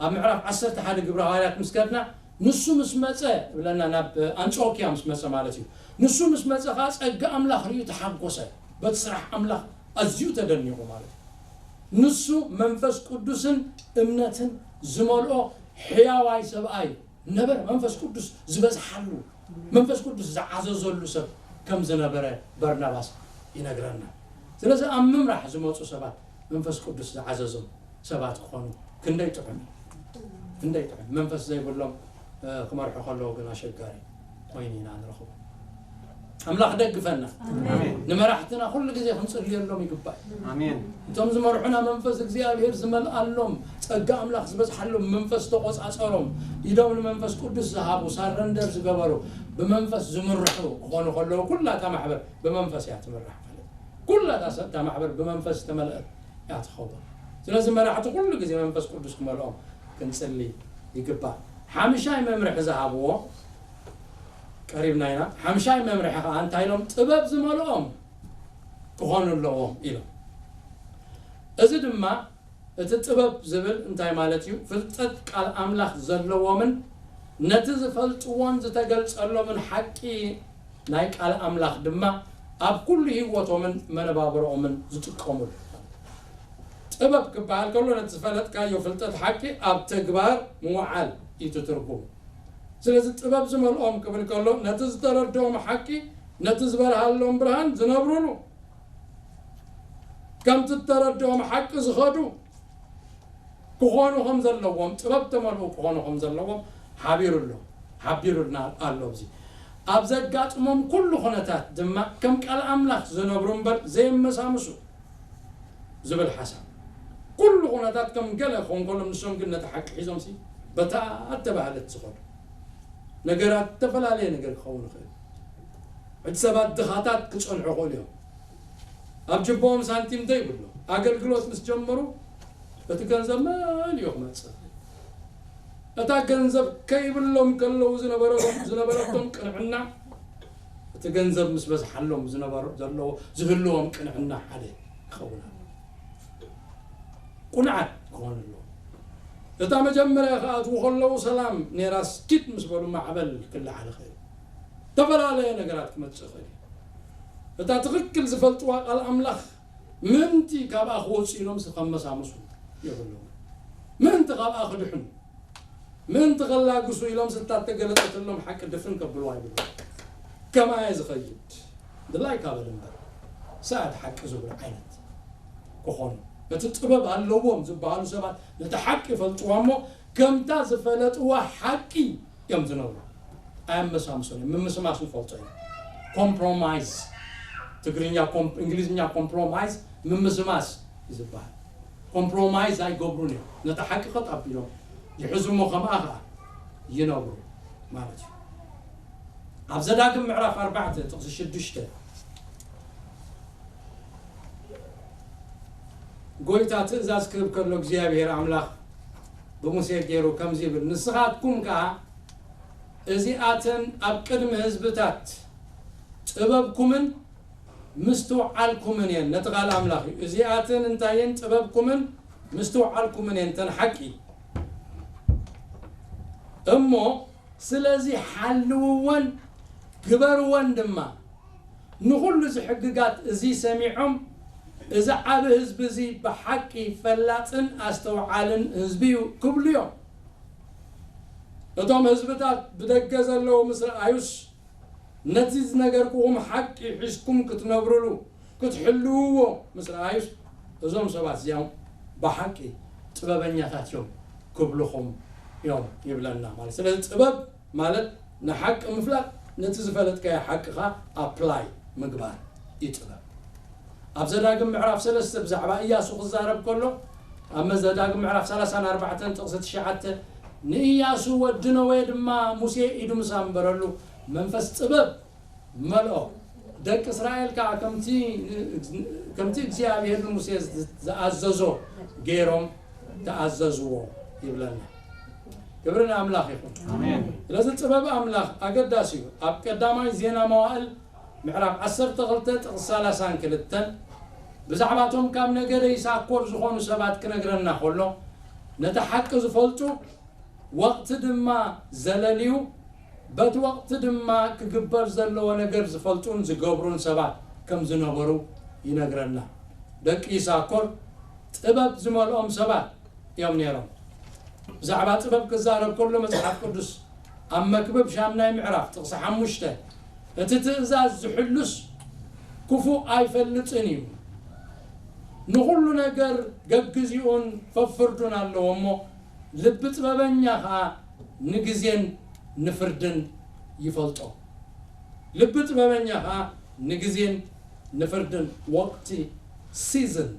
ኣብ ምዕራፍ ዓሰርተ ሓደ ግብረ ሃዋርያት ምስ ከድና፣ ንሱ ምስ መጸ፣ እብለና፣ ናብ ኣንጾኪያ ምስ መጸ ማለት እዩ። ንሱ ምስ መጸ ኸኣ ጸጋ ኣምላኽ ርእዩ ተሓጎሰ። በቲ ስራሕ ኣምላኽ ኣዝዩ ተደኒቑ ማለት እዩ። ንሱ መንፈስ ቅዱስን እምነትን ዝመልኦ ሕያዋይ ሰብኣይ ነበረ። መንፈስ ቅዱስ ዝበዝሓሉ፣ መንፈስ ቅዱስ ዝዓዘዘሉ ሰብ ከም ዝነበረ በርናባስ ይነግረና። ስለዚ ኣብ ምምራሕ ዝመጹ ሰባት መንፈስ ቅዱስ ዝዓዘዞም ሰባት ክኾኑ ክንደይ ጥዑም እዩ። ክንደይ ጥዑም። መንፈስ ዘይብሎም፣ እ፣ ክመርሑ ከለዉ ግን ኣሸጋሪ ኮይኑ ኢና ንረኽቦ። ኣምላኽ ደግፈና። ኣሜን። ንመራሕትና ኩሉ ግዜ ክንጽልየሎም ይግባእ። ኣሜን። እቶም ዝመርሑና መንፈስ እግዚኣብሔር ዝመልኣሎም፣ ጸጋ ኣምላኽ ዝበዝሓሎም፣ መንፈስ ተቖጻጸሮም፣ ኢዶም ንመንፈስ ቅዱስ ዝሃቡ፣ ሳረንደር ዝገበሩ፣ ብመንፈስ ዝምርሑ ክኾኑ ከለዉ፣ ኩላ እታ ማሕበር ብመንፈስ እያ ትምራሕ ማለት እዩ። ኩላ እታ ሰ-፣ እታ ማሕበር ብመንፈስ ዝተመልአት እያ ትኸውን። ስለዚ መራሕቲ ኩሉ ግዜ መንፈስ ቅዱስ ክመልኦም ክንጽሊ ይግባእ። ሓምሻይ መምርሒ ዝሃብዎ፣ ቀሪብና ኢና። ሓምሻይ መምርሒ ኸኣ እንታይ ኢሎም? ጥበብ ዝመልኦም ክኾኑ ኣለዎም ኢሎም። እዚ ድማ እቲ ጥበብ ዝብል እንታይ ማለት እዩ? ፍልጠት ቃል ኣምላኽ ዘለዎምን ነቲ ዝፈልጥዎን ዝተገልጸሎምን ሓቂ ናይ ቃል ኣምላኽ ድማ ኣብ ኩሉ ህይወቶምን መነባብሮኦምን ዝጥቀሙሉ። ጥበብ ክበሃል ከሎ ነቲ ዝፈለጥካዮ ፍልጠት ሓቂ ኣብ ተግባር ምውዓል እዩ እቲ ትርጉሙ። ስለዚ ጥበብ ዝመልኦም ክብል ከሎ ነቲ ዝተረድኦም ሓቂ፣ ነቲ ዝበርሃሎም ብርሃን ዝነብሩሉ፣ ከምቲ እተረድኦም ሓቂ ዝኸዱ ክኾኑ ከም ዘለዎም፣ ጥበብ ተመልኡ ክኾኑ ከም ዘለዎም ሓቢሩ ኣሎ፣ ሓቢሩልና ኣሎ። ኣብዚ ኣብ ዘጋጥሞም ኩሉ ኩነታት ድማ ከም ቃል ኣምላኽ ዝነብሩ እምበር ዘየመሳምሱ ዝብል ሓሳብ። ኩሉ ኩነታት ከም ገለ ክኸውን ከሎ፣ ንሶም ግን ነቲ ሓቂ ሒዞምሲ በታ ኣተባህለት ዝኸዱ ነገራት፣ ዝተፈላለየ ነገር ክኸውን ይኽእል። ሕጂ ሰባት ድኻታት ክጸንሑ ይኽእሉ እዮም። ኣብ ጅቦኦም ሳንቲም ዘይብሉ ኣገልግሎት ምስ ጀመሩ፣ እቲ ገንዘብ መሊኡ ክመጽእ፣ እታ ገንዘብ ከይብሎም ከለዉ ዝነበረቶም ዝነበረቶም ቅንዕና፣ እቲ ገንዘብ ምስ በዝሓሎም ዝነበሩ ዘለዎ ዝህልዎም ቅንዕና ሓደ ይኸውን ኣሎ። ቁንዓት ክኾን ኣለዎ። እታ መጀመርያ ክኣትዉ ከለዉ ሰላም ነይራ፣ ስኪት ምስ በሉ ማዕበል ክለዓል ይኽእል። ዝተፈላለየ ነገራት ክመጽእ ይኽእል እዩ። እታ ትኽክል ዝፈልጥዋ ቃል ኣምላኽ ምእንቲ ካብኣ ክወፁ ኢሎም ከመሳምሱ የብሎም። ምእንቲ ካብኣ ክድሕኑ፣ ምእንቲ ከላግሱ ኢሎም ስታ ተገለጠትሎም ሓቂ ድፍን ከብልዋ ይብሉ። ከማየ ዝኸይድ ድላይ ካበል እምበር ሰኣት ሓቂ ዝብሉ ዓይነት ክኾኑ፣ እቲ ጥበብ ኣለዎም ዝበሃሉ ሰባት ነቲ ሓቂ ይፈልጥዋ እሞ፣ ከምታ ዝፈለጥዋ ሓቂ እዮም ዝነብሩ። ኣየመሳምሶን እዮም። ምምስማስ ንፈልጦ እዩ። ኮምፕሮማይዝ፣ ትግርኛ ኮም-፣ እንግሊዝኛ ኮምፕሮማይዝ ምምስማስ እዩ ዝበሃል። ኮምፕሮማይዝ ኣይገብሩን እዮም። ነቲ ሓቂ ቀጥ ኣቢሎም ይሕዙ እሞ ከምኣ ኸዓ ይነብሩ ማለት እዩ። ኣብ ዘዳግም ምዕራፍ ኣርባዕተ ጥቕሲ ሽዱሽተ፣ ጎይታ ትእዛዝ ክህብ ከሎ እግዚኣብሔር ኣምላኽ ብሙሴ ገይሩ ከምዚ ይብል፣ ንስኻትኩም ከኣ እዚኣተን ኣብ ቅድሚ ህዝብታት ጥበብኩምን ምስትውዓልኩምን እየን። ነቲ ቃል ኣምላኽ እዩ። እዚኣተን እንታይ እየን? ጥበብኩምን ምስትውዓልኩምን እየን፣ እተን ሓቂ። እሞ ስለዚ ሓልውወን ግበርወን ድማ። ንኹሉ እዚ ሕግጋት እዚ ሰሚዖም፣ እዚ ዓቢ ህዝቢ እዚ ብሓቂ ፈላጥን ኣስተውዓልን ህዝቢ እዩ ክብሉ እዮም። እቶም ህዝብታት ብደገ ዘለዉ ምስ ረኣዩስ፣ ነቲ ዝነገርኩኹም ሓቂ ሒዝኩም ክትነብሩሉ፣ ክትሕልውዎ ምስ ረኣዩስ፣ እዞም ሰባት እዚኦም ብሓቂ ጥበበኛታት እዮም ክብልኹም እዮም ይብለና ማለት። ስለዚ ጥበብ ማለት ንሓቂ ምፍላጥ፣ ነቲ ዝፈለጥካዮ ሓቂ ኸኣ ኣፕላይ ምግባር እዩ ጥበብ። ኣብ ዘዳግም ምዕራፍ ሰለስተ ብዛዕባ ኢያሱ ክዛረብ ከሎ፣ ኣብ መ-፣ ዘዳግም ምዕራፍ ሰላሳን ኣርባዕተን ጥቕሲ ትሽዓተ፣ ንኢያሱ ወዲ ነዌ ድማ ሙሴ ኢዱ ምስ ኣንበረሉ፣ መንፈስ ጥበብ መልኦ። ደቂ እስራኤል ከኣ ከምቲ፣ ከምቲ እግዚኣብሔር ንሙሴ ዝኣዘዞ ገይሮም ተኣዘዝዎ ይብለና። ክብሪ ንኣምላኽ ይኹን። ኣሜን። ስለዚ ጥበብ ኣምላኽ ኣገዳሲ እዩ። ኣብ ቀዳማይ ዜና መዋእል ምዕራፍ ዓሰርተ ክልተ ጥቕሲ ሰላሳን ክልተን ብዛዕባቶም ካብ ነገደ ይሳኮር ዝኾኑ ሰባት ክነግረና ከሎ፣ ነቲ ሓቂ ዝፈልጡ፣ ወቕቲ ድማ ዘለልዩ፣ በቲ ወቕቲ ድማ ክግበር ዘለዎ ነገር ዝፈልጡን ዝገብሩን ሰባት ከም ዝነበሩ ይነግረና። ደቂ ይሳኮር ጥበብ ዝመልኦም ሰባት እዮም ነይሮም። ብዛዕባ ጥበብ ክዛረብ ከሎ መጽሓፍ ቅዱስ ኣብ መክብብ ሻምናይ ምዕራፍ ጥቕሲ ሓሙሽተ፣ እቲ ትእዛዝ ዝሕሉስ ክፉእ ኣይፈልጥን እዩ፣ ንኹሉ ነገር ገግዚኡን ፈፍርዱን ኣለዎ እሞ፣ ልቢ ጥበበኛ ኸኣ ንግዜን ንፍርድን ይፈልጦ። ልቢ ጥበበኛ ኸኣ ንግዜን ንፍርድን፣ ወቕቲ፣ ሲዝን፣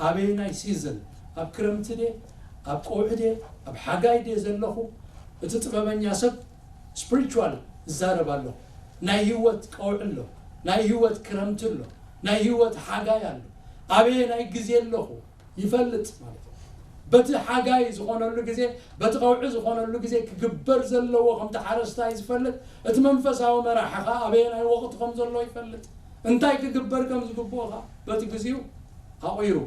ኣበየናይ ሲዝን፣ ኣብ ክረምቲ ድየ፣ ኣብ ቀውዒ ድየ፣ ኣብ ሓጋይ ድየ ዘለኹ? እቲ ጥበበኛ ሰብ ስፕሪቹዋል ይዛረብ ኣሎ። ናይ ህይወት ቀውዒ ኣሎ፣ ናይ ህይወት ክረምቲ ኣሎ፣ ናይ ህይወት ሓጋይ ኣሎ። ኣበየናይ ግዜ ኣለኹ ይፈልጥ ማለት እዩ። በቲ ሓጋይ ዝኾነሉ ግዜ፣ በቲ ቀውዒ ዝኾነሉ ግዜ ክግበር ዘለዎ ከምቲ ሓረስታይ ዝፈልጥ፣ እቲ መንፈሳዊ መራሒ ኸኣ ኣበየናይ ወቕቲ ከም ዘሎ ይፈልጥ። እንታይ ክግበር ከም ዝግብኦ ኸኣ በቲ ግዜኡ ኣቑሩ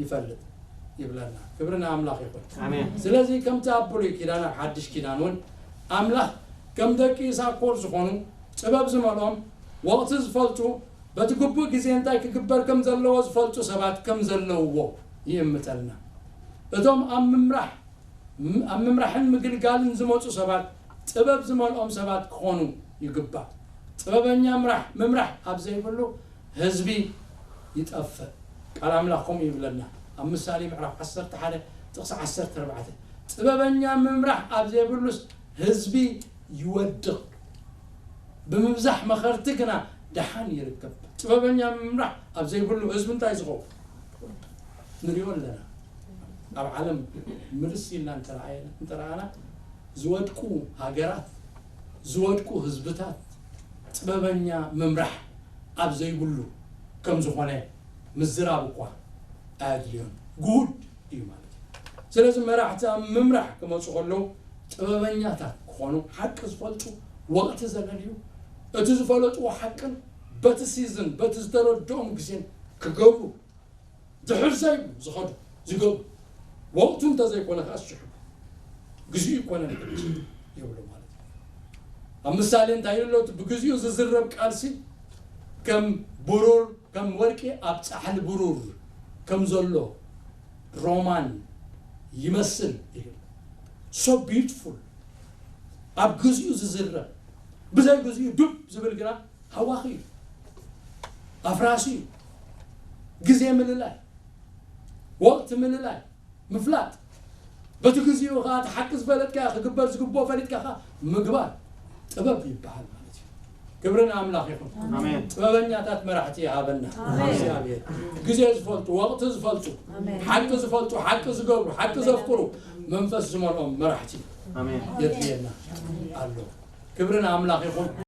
ይፈልጥ ይብለና። ክብሪ ንኣምላኽ ይኹን። ኣሜን። ስለዚ ከምቲ ኣብ ብሉይ ኪዳን ኣብ ሓድሽ ኪዳን እውን ኣምላኽ ከም ደቂ ይሳኮር ዝኾኑ ጥበብ ዝመልኦም፣ ወቕቲ ዝፈልጡ፣ በቲ ግቡእ ግዜ እንታይ ክግበር ከም ዘለዎ ዝፈልጡ ሰባት ከም ዘለውዎ ይእምተልና። እቶም ኣብ ምምራሕ፣ ኣብ ምምራሕን ምግልጋልን ዝመጹ ሰባት ጥበብ ዝመልኦም ሰባት ክኾኑ ይግባእ። ጥበበኛ ምራሕ፣ ምምራሕ ኣብ ዘይብሉ ህዝቢ ይጠፍእ። ቃል ኣምላኽ ከምኡ ይብለና። ኣብ ምሳሌ ምዕራፍ ዓሰርተ ሓደ ጥቕሲ ዓሰርተ ኣርባዕተ፣ ጥበበኛ ምምራሕ ኣብ ዘይብሉስ ህዝቢ ይወድቕ፣ ብምብዛሕ መኸርቲ ግና ደሓን ይርከብ። ጥበበኛ ምምራሕ ኣብ ዘይብሉ ህዝቢ እንታይ ዝኸውን? ንሪኦ ኣለና። ኣብ ዓለም ምልስ ኢልና እንተረኣየና እንተረኣና ዝወድቁ ሃገራት ዝወድቁ ህዝብታት ጥበበኛ ምምራሕ ኣብ ዘይብሉ ከም ዝኾነ ምዝራብ እኳ ኣየድልዮን። ጉድ እዩ ማለት እዩ። ስለዚ መራሕቲ ኣብ ምምራሕ ክመፁ ከለዉ ጥበበኛታት ክኾኑ፣ ሓቂ ዝፈልጡ፣ ወቕቲ ዘለልዩ፣ እቲ ዝፈለጥዎ ሓቅን በቲ ሲዝን በቲ ዝተረድኦም ግዜን ክገብሩ ድሕር ዘይብሉ ዝኸዱ ዝገብሩ ወቕቱ እንተዘይኮነ ከዓ ዝስሕቡ ግዜኡ ይኮነን ሕጂ ይብሉ ማለት እዩ። ኣብ ምሳሌ እንታይ ይብሎ? እቲ ብግዚኡ ዝዝረብ ቃልሲ ከም ብሩር ከም ወርቂ ኣብ ጻሕሊ ብሩር ከም ዘሎ ሮማን ይመስል ይብል። So beautiful። ኣብ ግዚኡ ዝዝረብ ብዘይ ግዚኡ ዱብ ዝብል ግና ሃዋኺ እዩ፣ ኣፍራሲ እዩ። ግዜ ምልላይ፣ ወቕቲ ምልላይ፣ ምፍላጥ፣ በቲ ግዚኡ ከዓ እቲ ሓቂ ዝፈለጥካ ክግበር ዝግብኦ ፈሊጥካ ከዓ ምግባር ጥበብ ይበሃል ማለት እዩ። ክብሪ ንኣምላኽ ይኹን። ኣሜን። ጥበበኛታት መራሕቲ ይሃበና ኣሜን። እግዚኣብሔር። ግዜ ዝፈልጡ፣ ወቕቲ ዝፈልጡ፣ ኣሜን። ሓቂ ዝፈልጡ፣ ሓቂ ዝገብሩ፣ ሓቂ ዘፍቅሩ፣ መንፈስ ዝመልኦም መራሕቲ ኣሜን። የድልየና ኣሎ። ክብሪ ንኣምላኽ ይኹን።